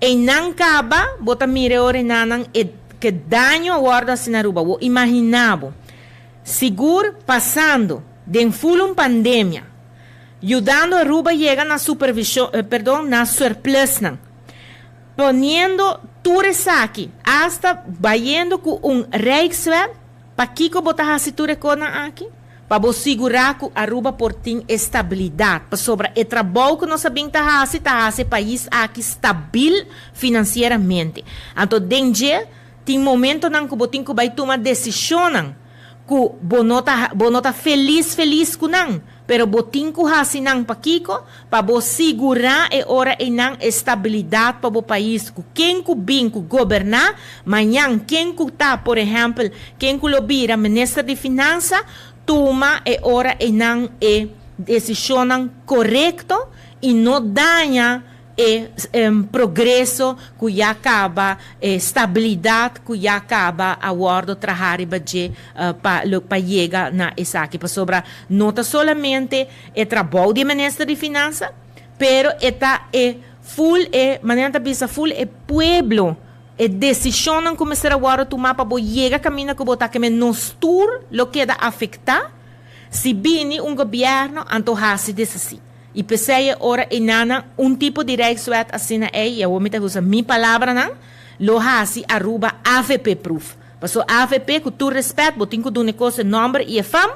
eynan caba bo ta mira ora nan e ke daño a wordo haci na Aruba, bo imagina bo, sigur pasando den full un pandemia, yudando Aruba yega na supervision, perdon, na surplusnan, poniendo tur esaki, hasta bayendo cu un rijkswet, pakico bo ta haci tur e cosnan aki? Pa bo sigura cu Aruba por tin estabilidad, pasobra e trabou cu nos a bin ta haci pais aki stabil financieramente. Anto, den dje, tin momentonan cu bo tin cu bay tuma decisionnan cu bo no ta feliz feliz cu nan, pero bo tin cu haci nan. Pakico? Pa bo sigura e ora e nan estabilidad pa bo pais, cu ken cu bin cu goberna mañan, ken cu ta, por ehempel, ken cu lo bira minister di finansa, tuma e ora e nan e decisionnan corecto y no daña e progreso cu ya caba, estabilidad cu ya caba a wordo traha riba dje pa yega na esaki. Pasobra no ta solamente e trabou di minister di finansa, pero e ta e full e manera ta bisa full e pueblo, e decisionnan cu mester a tuma pa bo yega caminda cu bo ta, cu nos tur lo keda afecta si bini un gobierno anto hasi desasi. Y pesey ora inana un tipo di rijkswet asina ey, y awor mi ta usa mi palabranan, lo hasi Aruba AVP proof. Paso AVP, cu tur respet, bo tin cu duna cos nomber y e fam,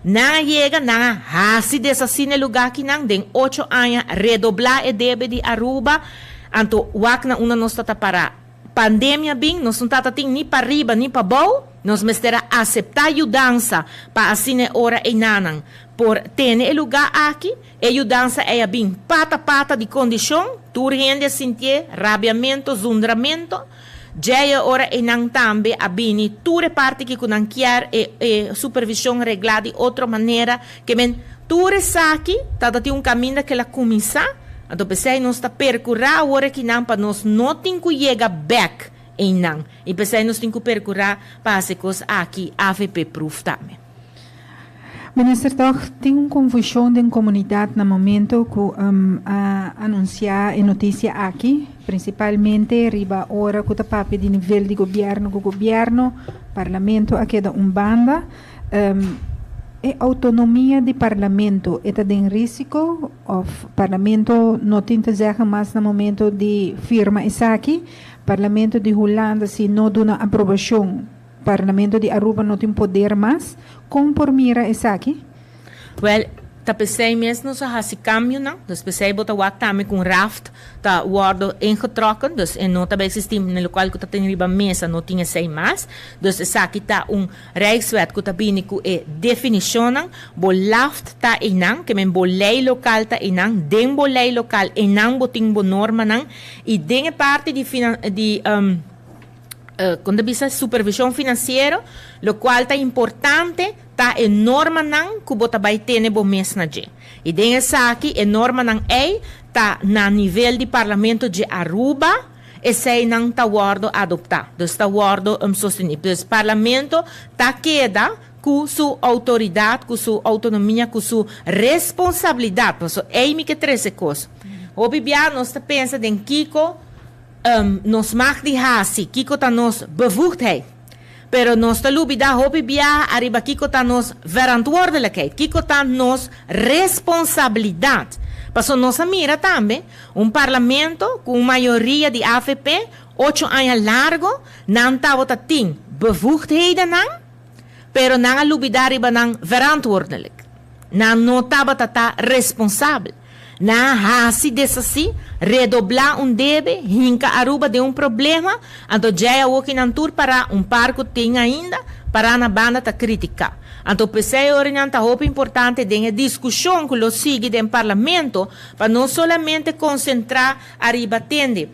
nan yega, nan hasi desasina lugar aki nan, den 8 aña redobla e debe di Aruba, anto wak na unda nos ta para. Pandemia bin, nos no tata tin ni pa riba ni pa bou, nos mester a acepta yudansa pa asina ora enanan por tene e lugar aki, e yudansa ey bin pata pata di condicion, tur hende sinti rabiamento, zundramento, Jaya ora e nan tambe a bini tur e parti cu nan kier e supervision regla di otro manera, kiermen tur esaki tata tin un caminda cu el a cuminsa. Anto pesey nos ta percura awor aki nan pa nos no tin cu yega back eynan y pesey nos tin cu percura pa haci cos aki AVP proof tambe.
Minister, toch tin un confusion den comunidad na momento cu a anuncia e noticia aki, principalmente riba ora cu ta papia di nivel di gobierno cu gobierno, parlamento a keda un banda. E autonomia di parlamento ta den risico of parlamento no tin te zeggen mas na momento di firma esaki? Parlamento di Hulanda, si no duna aprobacion, Parlamento di Aruba no tin poder mas. Con por mira esaki?
Well, ta pesey mes nos a hasi cambionan, dus pesey bo ta wak tambe cu RAFT ta wordo ingetrokken, dus e no ta bay existi na locual cu ta tin riba mesa, no tin esey mas. Dus esaki ta un rijkswet cu ta bini cu e definicionnan, bo LAFT ta eynan, kiermen bo ley local ta eynan, den bo ley local eynan bo tin bo normanan, y den e parti di con ta bisa supervision financiero, locual ta importante, ta e normanan cu bo ta bay tene bo mes na dje. Y den esaki, e normanan ey ta na nivel di Parlamento di Aruba, eseynan ta wordo adopta. Dus ta wordo sosteni. Dus Parlamento ta keda cu su autoridad, cu su autonomia, cu su responsabilidad. So, ey mi kier trece cos. Hopi bia nos ta pensa den kiko nos mag di hasi, kiko ta nos bevoegdheid. Pero nos ta lubida hopi bia ariba kiko ta nos verantwoordelijkheid, kiko ta nos responsabilidad. Paso nos a mira tambe un parlamento cu mayoria di AVP, 8 aña largo, nan tabata tin bevoegdheden nan, pero nan a lubida riba nan verantwoordelijk. Nan no tabata ta responsabel. Nan a hasi desasí, redoblá un debe, hinka Aruba den un problema, anto djei awoki nan tur pará un par ku tin ainda pará na banda ta kritiká. Anto p'esei ora nan ta hopi importante den e diskushon ku lo sigui den Parlamento pa no solamente konsentrá ariba tende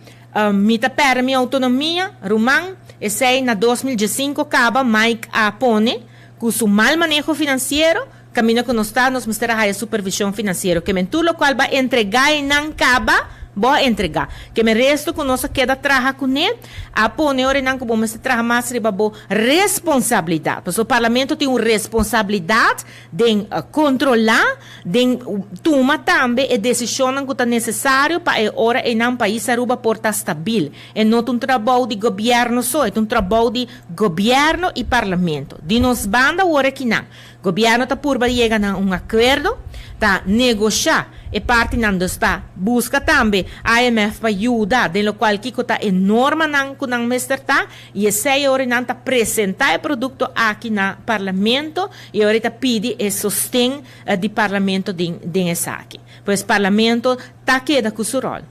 mi ta pèrdè mi outonomia, ruman, esei na 2015 kaba Mike a pone ku su mal maneho finansiero, Caminda cu nos ta, nos mester a haya supervision financiero. Ke men tur locual bo a entrega einan caba, bo a entrega. Ke men resto cu nos a keda traha cune, a pone ora einan cu bo mester traha mas riba bo responsabilidad. Pasobra Parlamento tin un responsabilidad den controla, den tuma tambe e decisionnan cu ta necesario pa e ora einan pais Aruba por ta stabil. E no ta un trabou di gobierno so, e ta un trabou di gobierno y Parlamento. Di nos banda awor akinan, Gobierno ta purba di yega na un akuerdo, ta negoshá e partinan dus ta buska tambe IMF pa yuda den lokual kiko ta e normanan ku nan mester ta i esei ora nan ta presentá e produkto aki na Parlamento i ora ta pidi e sosten di Parlamento den den esaki. Pues Parlamento ta keda ku su ròl.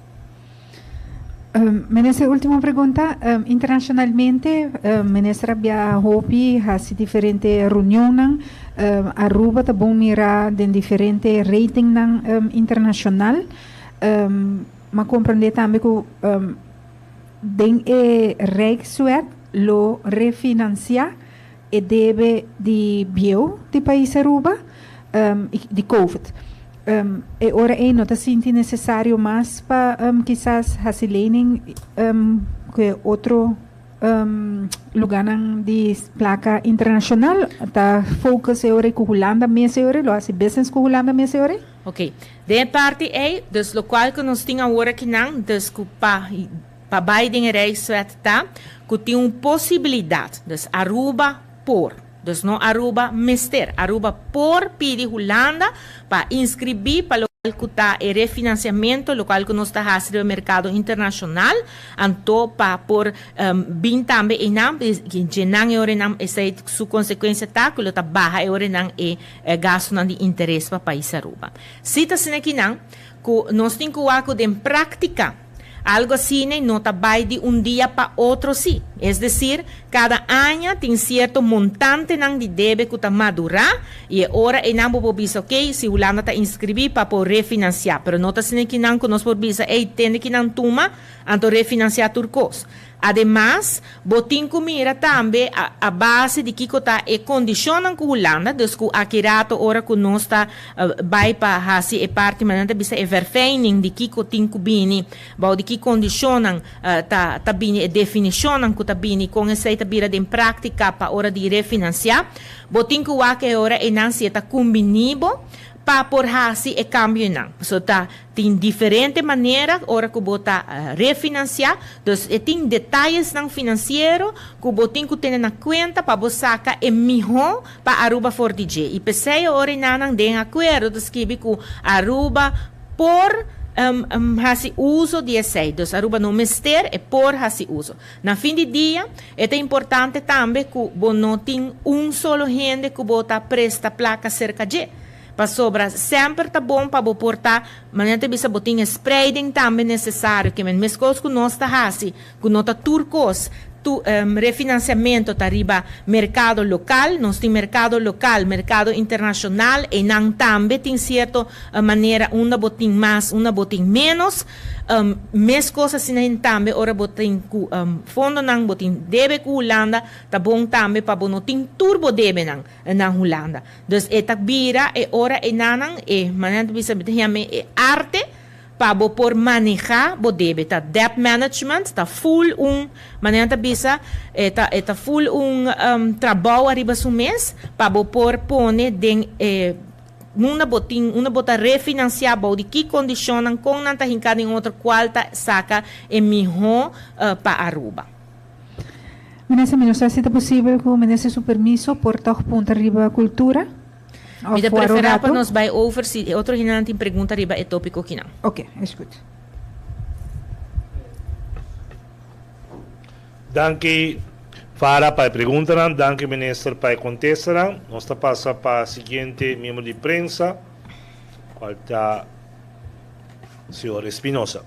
Minister, ultimo pregunta. Internacionalmente, minister a biaha hopi, haci diferente reunionnan. Aruba ta bon mira den diferente ratingnan internacional. M'a comprende tambe cu den e Rijkswet lo refinancia e debe di bieu di pais Aruba y di Covid. E ora ei no ta sinti necesario mas pa kisas haci lening cu e otro lugarnan di placa internacional? Ta focus e ora ei cu Hulanda mes e ora ei? Lo haci business cu Hulanda mes e ora ei?
Ok, den e parti ei, dus locual cu nos tin awor akinan, dus cu pa pa bai den e Rijkswet ta cu tin un posibilidad, dus Aruba por, dus no Aruba mester, Aruba por pidi Hulanda pa inscribi pa locual cu ta e refinanciamento, locual cu nos ta haci riba mercado internacional, anto pa por bin tambe eynan, djenan e orenan, esey su consecuencia ta cu lo ta baha e orenan e gastonan di interes pa pais Aruba. Si ta asina kinan cu nos tin cu wak cu den practica, Algo asina no ta bai di un dia pa otro si. Es decir, cada aña tin cierto montantenan di debe cu ta madura y e ora eynan bo por bisa ok, si Hulanda ta inscribi pa por refinancia. Pero no ta asina kinan cu nos por bisa ey tende kinan tuma anto refinancia tur cos. Ademas, bo tin cu mira tambe a base di kico ta e condicionnan cu Hulanda, dus cu aki rato ora cu nos ta bay pa haci e parti manera ta bisa e verfijning di kico tin cu bini, bao di ki condicionnan ta ta bini e definicionnan cu ta bini, con esey ta bira den practica pa ora di refinancia. Bo tin cu wak e ora eynan si e ta cumbini bo pa por haci e cambionan. So ta Tin diferente manera ora ku bo ta refinansiá, dus e tin detayesnan finansiero ku bo tin ku tene na kuenta pa bo saka e mihó pa Aruba for di dje. I p'esei e ora enanan den akuerdo ta skibi ku Aruba por hasi uso di esei. Dus Aruba no mester, e por hasi uso. Na fin di dia, e ta importante tambe ku bo no tin un solo hende ku bo ta presta plaka serka dje. Pasobra semper ta bon pa bo por ta, manera ta bisa, bo tin e spreiding tambe necesario, ke men meskos ku nos ta hasi, ku no ta tur kos, tu refinanciamento ta riba mercado local, nos tin mercado local, mercado internacional, einan tambe tin cierto manera unda bo tin mas, unda bo tin menos. Meskos asina tambe ora bo tin ku fondonan, bo tin debe ku Hulanda, ta bon tambe pa bo no tin tur bo debenan na Hulanda. Dus e ta bira e ora enanan e manera ta bisa mi ta yama e arte pa bo por maneha bo debe ta debt management ta full un manera ta bisa e ta e ta full un trabou ariba su mes pa bo por pone den e unda bo tin unda bo ta refinancia bou di ki condicionnan con nan ta hinca den otro cual ta saca e miho pa Aruba.
Minister, mi no sa si ta posibel ku minister su permiso por tòg punta riba kultura
Mi
òf
ta
wòrdu
preferá pa
rato.
nos bai over si e otro hendenan tin pregunta riba e tópiko kinan.
Oke, is goed.
Danki Farah pa e preguntanan, danki minister pa e kontestanan. Nos ta pasa pa siguiente miembro di prensa, kual ta. Señor Espinosa.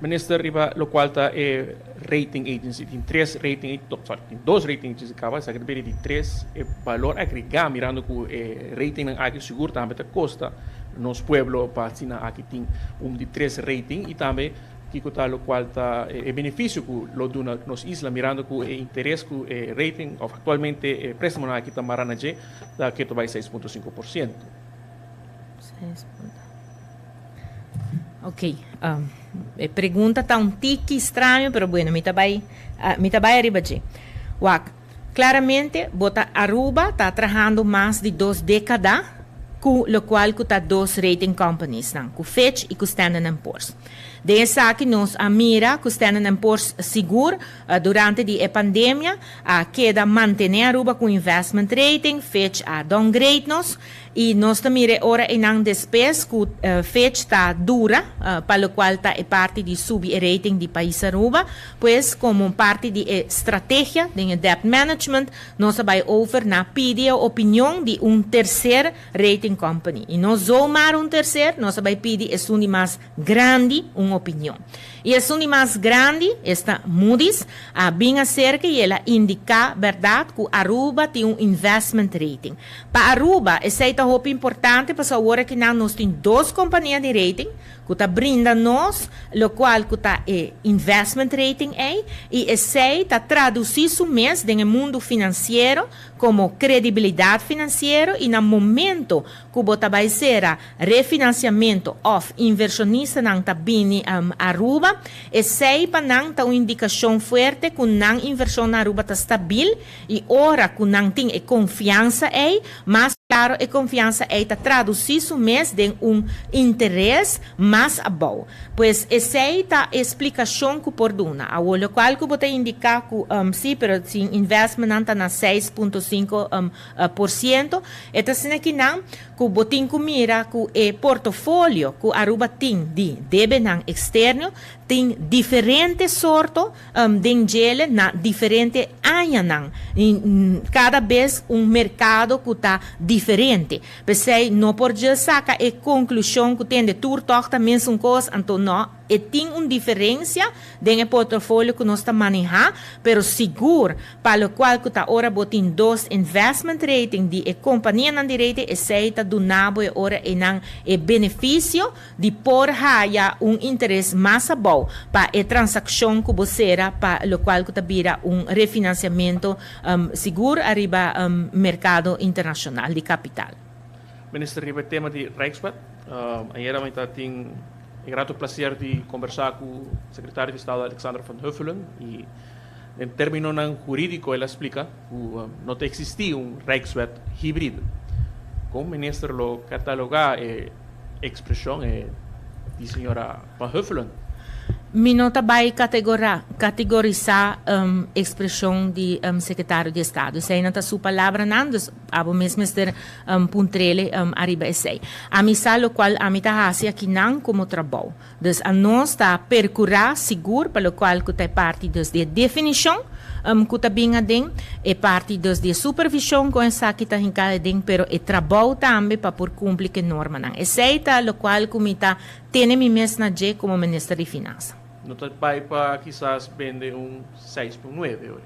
Minister, riba locual ta e rating agency, tin tres rating, sorry, tin dos rating agency caba, esaki ta bini di tres, e balor agrega mirando cu e ratingnan aki sigur tambe ta costa nos pueblo pa asina aki tin un di tres rating y tambe kico ta locual ta e beneficio cu lo duna nos isla mirando cu e interes cu e rating of actualmente e prestamonan aki ta mara na dje ta keto bay 6.5%.
Ok, e pregunta ta un tiki straño, pero bueno, mi ta bay, mi ta bay ariba dje. Wak, claramente bo ta Aruba ta trahando mas di 2 decada cu locual cu ta dos rating companies nan, cu Fitch y cu Standard Poor's. Den esaki nos a mira cu Standard Poor's sigur durante di e pandemia a keda mantene Aruba cu investment rating, Fitch a downgrade nos y nos ta mira ora einan despues cu Fitch ta dura pa locual ta e parti di subi e rating di pais Aruba, pues como parti di estrategia di debt management nos a bay over na pidi opinion di un tercer rating company. Y no zomaar un tercer, nos a bay pidi esun di mas grandi un opinion. Y esun di mas grandi, esta Moody's, a bin acerca y el a indica, berdad, cu Aruba tin un investment rating. Pa Aruba, esey ta hopi importante, pasobra awor aki nos tin dos compania di rating, cu ta brinda nos, locual cu ta e investment rating A, y esey ta traduci su mes den mundo financiero como credibilidad financiero y na momento cu bo ta bay cera refinanciamento of inversionistanan ta bini Aruba, esey pa nan ta un indicacion fuerte cu nan inversion na Aruba ta stabil y ora cu nan tin e confiansa ey, mas claro, e confiansa ey ta traduci su mes den un interes mas abou. Pues esey ta explicacion cu por duna. Awor, locual cu bo ta indica cu si, pero si investment ta na 6.5 por ciento, e ta asina cu nan cu bo tin cu mira cu e portfolio cu Aruba tin di debenan externo tin diferente sorto den djele na diferente añanan. Cada bes un mercado cu ta diferente. Pesey no por saca e conclusion cu tin di tur toch ta mesun cos, anto no, e tin un diferencia den e portfolio cu nos ta maneha, pero sigur, pa locual cu ta ora bo tin dos investment rating di e companianan di rating, esey ta dunabo e ora einan e beneficio di por haya un interes mas abou pa e transaccion cu bo cera pa locual cu ta bira un refinanciamento sigur ariba mercado internacional di capital.
Minister, riba e tema di Rijkswet, ayera mi tin e grato placer di combersa cu secretario di Estado Alexander van Huffelen y den termino huridico el a splica cu no ta existi un Rijkswet hibrido. Con minister lo cataloga e expresion di señora van Huffelen?
Mi no ta bay categorisa expresion di secretario di Estado. Esey no ta su palabranan, dus abo mes mester puntrele ariba esey. Ami sa locual ami ta haci akinan como trabou. Dus anos ta percura sigur pa locual cu ta parti dus di definicion cu ta bin aden, e parti dus di supervision cu esaki ta hinca aden, pero e trabou tambe pa por cumpli cu normanan. Esey ta locual cu mi ta tene mi mes na dje como minister di Finansa.
No ta bay pa kisas bende un 6.9 hoy?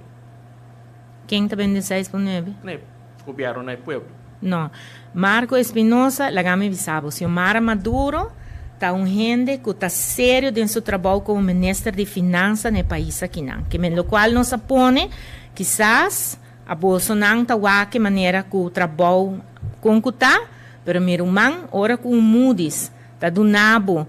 Ken ta bende 6.9?
Nee, gobierno na pueblo.
No. Marco Espinosa, lagami bisa bo, Xiomara Maduro ta un hende cu ta serio den su trabou como minister di Finansa na e pais akinan. Cu locual nos a pone, kisas a Bolsonaro ta wak manera cu trabou con cu ta, pero mi ruman, ora cu Moody's ta dunabo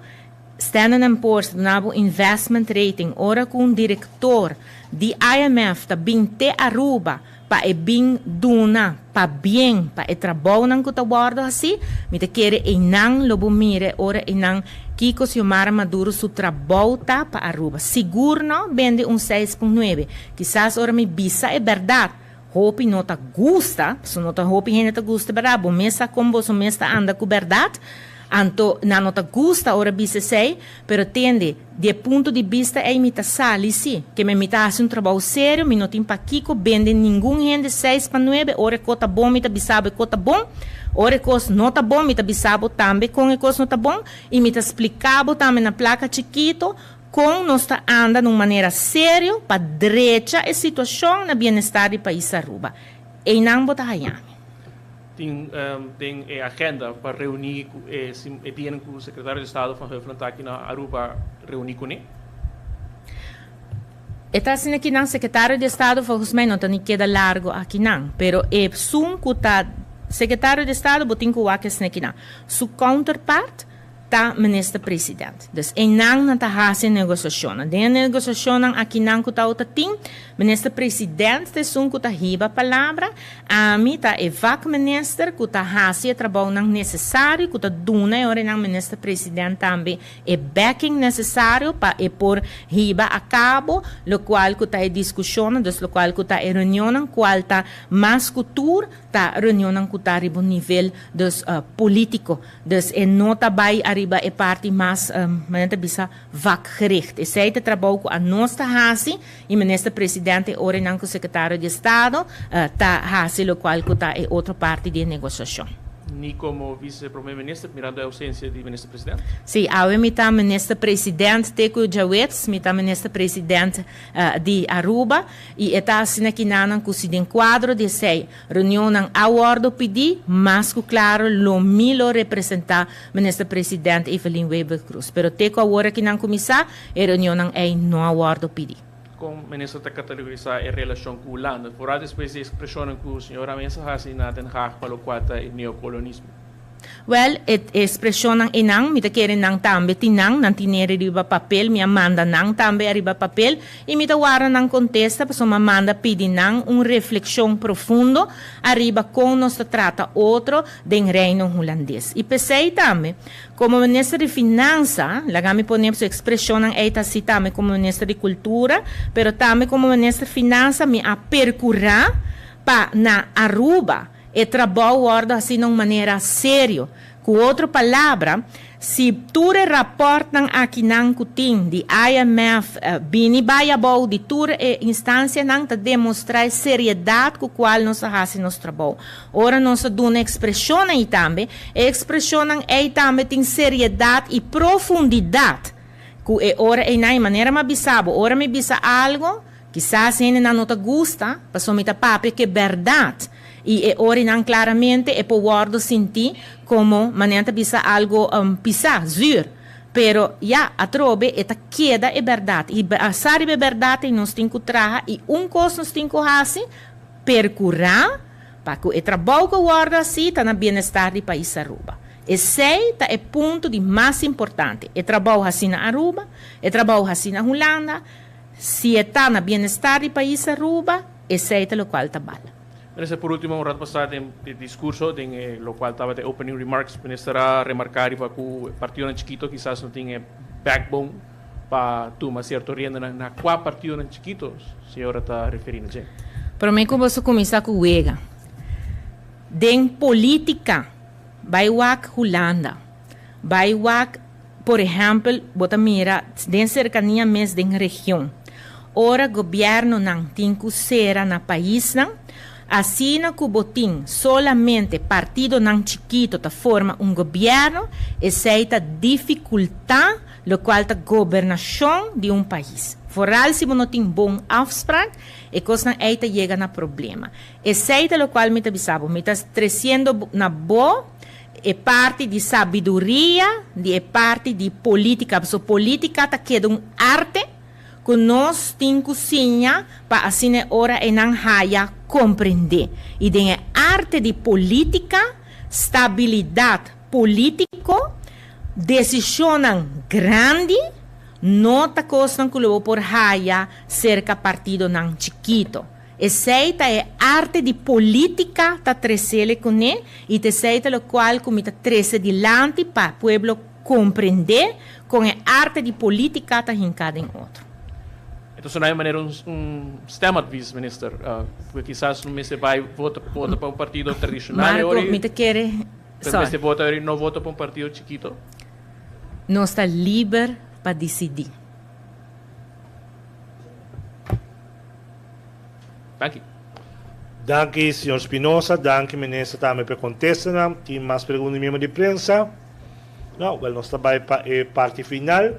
Standard Poor's dunabo investment rating, ora cu un director di IMF ta bin te Aruba pa e bin duna pabien pa e trabounan cu ta wordo haci, mi ta kere einan lo bo mira ora einan kico Xiomara Maduro su trabou ta pa Aruba. Sigur no bende un 6.9. Kisas ora mi bisa e berdad, hopi no ta gusta, so no ta hopi hende ta gusta berdad, bo mes sa con bo mes ta anda cu berdad. Anto nan no ta gusta ora bisa esei, pero tende, di e punto di bista ei mi ta sali si, ke men mi ta hasi un trabou serio, mi no tin pakiko bende ningun hende seis pa nuebe, ora e ko ta bon mi ta bisa bo e ko ta bon, ora e kos no ta bon mi ta bisa bo tambe kon e kos no ta bon, i mi ta splika bo tambe na plaka chikito kon nos ta anda na un manera serio pa drecha e situashon na bienestar di pais Aruba. Einan bo ta haña mi.
Tin den e agenda pa reuni cu e e dianan cu Secretario di Estado Van Huffelen ta aki na Aruba reuni cune?
E ta asina ki nan Secretario di Estado volgens mij no ta ni keda largo aki nan, pero esun cu ta Secretario di Estado bo tin cu wak esne ki nan. Su counterpart ta Minister President. Dus einan nan ta hasi e negosiashonnan. Den e negosiashonnan akinan ku tabata tin, Minister President ta esun ku ta hiba palabra, ami ta e vakminister ku ta hasi e trabounan nesesario, ku ta duna e ora einan Minister President tambe e backing nesesario pa e por hiba a kabo lokual ku ta e diskushonnan, dus lokual ku ta e reunionnan, kual ta mas ku tur Ta reunionnan cu ta riba un nivel dus politico. Dus e no ta bay ariba e parti mas, manera ta bisa, vakgericht. Esey ta trabou cu anos ta haci y Minister Presidente e orenan cu Secretario di Estado ta haci locual cu ta e otro parti di e negociacion.
Ni como Vice Prome Minister, mirando e ausencia di Minister President?
Si, awe mi ta Minister President te cu djaweps mi ta Minister President di Aruba y e ta asina kinanan cu si den cuadro di esey reunionnan a wordo pidi, mas cu claro lo mi lo representa Minister President Evelyn Wever-Croes. Pero te cu awor aki nan cuminsa, e reunionnan ey no a wordo pidi.
Con Minister ta categorisa e relacion cu Hulanda, vooral despues di expresionnan cu señora mes a haci na Den Haag pa locual ta e neocolonismo?
Wèl, e ekspreshonnan einan, mi ta kere nan tambe tin nan, nan tin'e riba papel, mi a manda nan tambe ariba papel, i mi ta warda nan kontesta, pasobra mi a manda pidi nan un reflekshon profundo ariba kon nos ta trata otro den Reino Hulandes. I p'esei tambe, komo Minister di Finansa, laga mi pone su ekspreshonnan ei ta así tambe komo Minister di Kultura, pero tambe komo Minister Finansa mi a perkurá pa na Aruba, E trabou wòrdu hasi na un manera serio. Ku otro palabra, si tur e rapòrtnan akinan ku tin di IMF bini bai abou di tur e instansianan ta demostrá e seriedat ku kual nos a hasi nos trabou. Ora nos a duna ekspreshonnan ei tambe, e ekspreshonnan ei tambe tin seriedat i profundidat ku e ora einan, e manera mi a bisa bo, ora mi bisa algu, Kisas hendenan no ta gusta, pasobra mi ta papia ku e bèrdat, i e orinan klaramente e por wòrdu sintí komo, manera ta bisa, algu pisá, zuur. Pero, ya, atrobe e ta keda e bèrdat. I basá riba e bèrdat ei nos tin ku traha, i un kos nos tin ku hasi, perkurá pa ku e trabou ku wòrdu hasí ta na bienestar di pais Aruba. Esei ta e punto di mas importante. E trabou hasí na Aruba, e trabou hasí na Hulanda, Si e ta na bienestar di pais Aruba, esey ta locual ta bal.
Minister, por ultimo un rato pasa den e discurso, den e locual tabata e opening remarks, Minister a remarca riba cu e partidonan chikito kisas no tin e backbone pa tuma cierto riendanan. Na cua partidonan chikito señora ta referi na dje?
Prome cu boso cuminsa cu wega den politica, bay wak Hulanda, bay wak. Por ehèmpel, bo ta mira den serkania mes den region, ora gobièrnunan tin ku sera na paisnan, asina ku bo tin solamente partidonan chikito ta forma un gobièrnu, esei ta difikultá lokual ta gobernashon di un pais. Foral si bo no tin bon afsprak, e kosnan ei ta yega na problema. Esei ta lokual mi ta bisa bo. Mi ta tresiendo na bo. E parti di sabiduria di e parti di politica, pasobra politica ta keda un arte cu nos tin cu siña pa asina e ora eynan haya comprende. Y den e arte di politica, stabilidad politico, decisionnan grandi no ta cosnan cu lo bo por haya cerca partidonan chikito. Esei ta e arte di politica ta trecele cune y ta esei ta locual cu mi ta trece dilanti pa pueblo comprende con e arte di politica ta hinca den otro.
E ta sona e manera un un stemadvies, Minister, cu kisas no mester bay vota vota pa un partido tradicional e
ora. Marco, mi ta kere.
Pero mester vota ori no vota pa un partido chikito?
Nos ta liber pa disidí.
Danki.
Danki señor Spinoza, danki minister tambe pa e contestanan. Tin mas pregunta di miembro di prensa? No, wel nos ta bay pa e parti final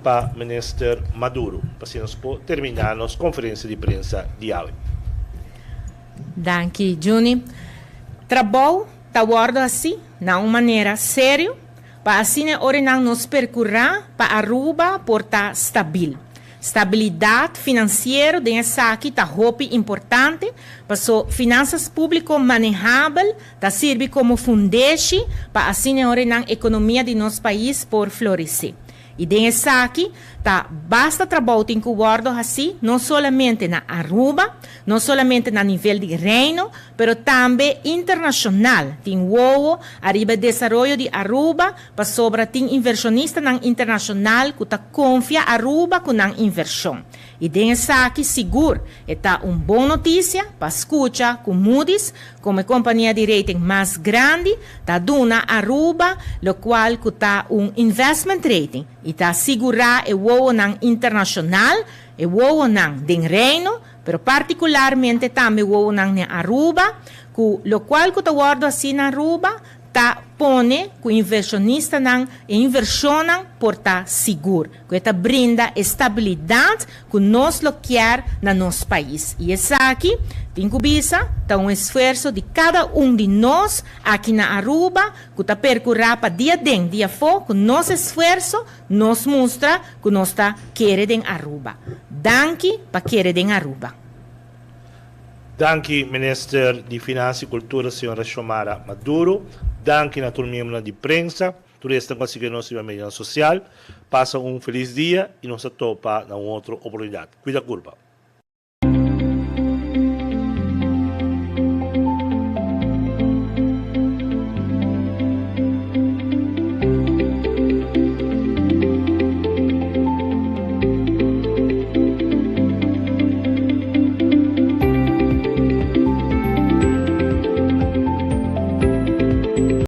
pa minister Maduro, pa asina nos por termina nos conferencia di prensa di awe.
Danki Juni. Trabou ta wordo haci na un manera serio pa asina e orenan nos percura pa Aruba por ta stabil. Stabilidad financiero den esaki ta hopi importante paso finanzas publico manehabel ta sirbi como fundeshi pa asina e orenan economia di nos pais por florece. I den esaki ta basta trabou tin ku wòrdu hasí, no solamente na Aruba, no solamente na nivel di Reino, pero tambe internashonal. Tin wowo ariba e desaroyo di Aruba pasobra tin invershonistanan internashonal ku ta konfia Aruba ku nan invershon. I den esaki sigur e ta un bon notisia pa skucha ku Moody's, komo e kompania di rating mas grandi, ta duna Aruba lokual ku ta un investment rating i ta sigurá e wowonan internashonal, e wowonan den Reino, pero partikularmente tambe wowonan den Aruba, ku lokual ku ta wòrdu hasí na Aruba ta pone ku invershonistanan e invershonnan por ta sigur. Ku e ta brinda e stabilidat ku nos lo kier na nos pais. I esaki, tin ku bisa, ta un esfuerso di kada un di nos aki na Aruba ku ta perkurá pa dia den dia afó ku nos esfuerso nos mustra ku nos ta kere den Aruba. Danki pa kere den Aruba.
Danki Minister di Finansa i Kultura Señora Xiomara Maduro. Danki na tur miembronan di prensa. Tur esnan ku a sigui nos riba medianan sosial, pasa un felis dia i nos ta topa na un otro oportunidat. Kuida kurpa.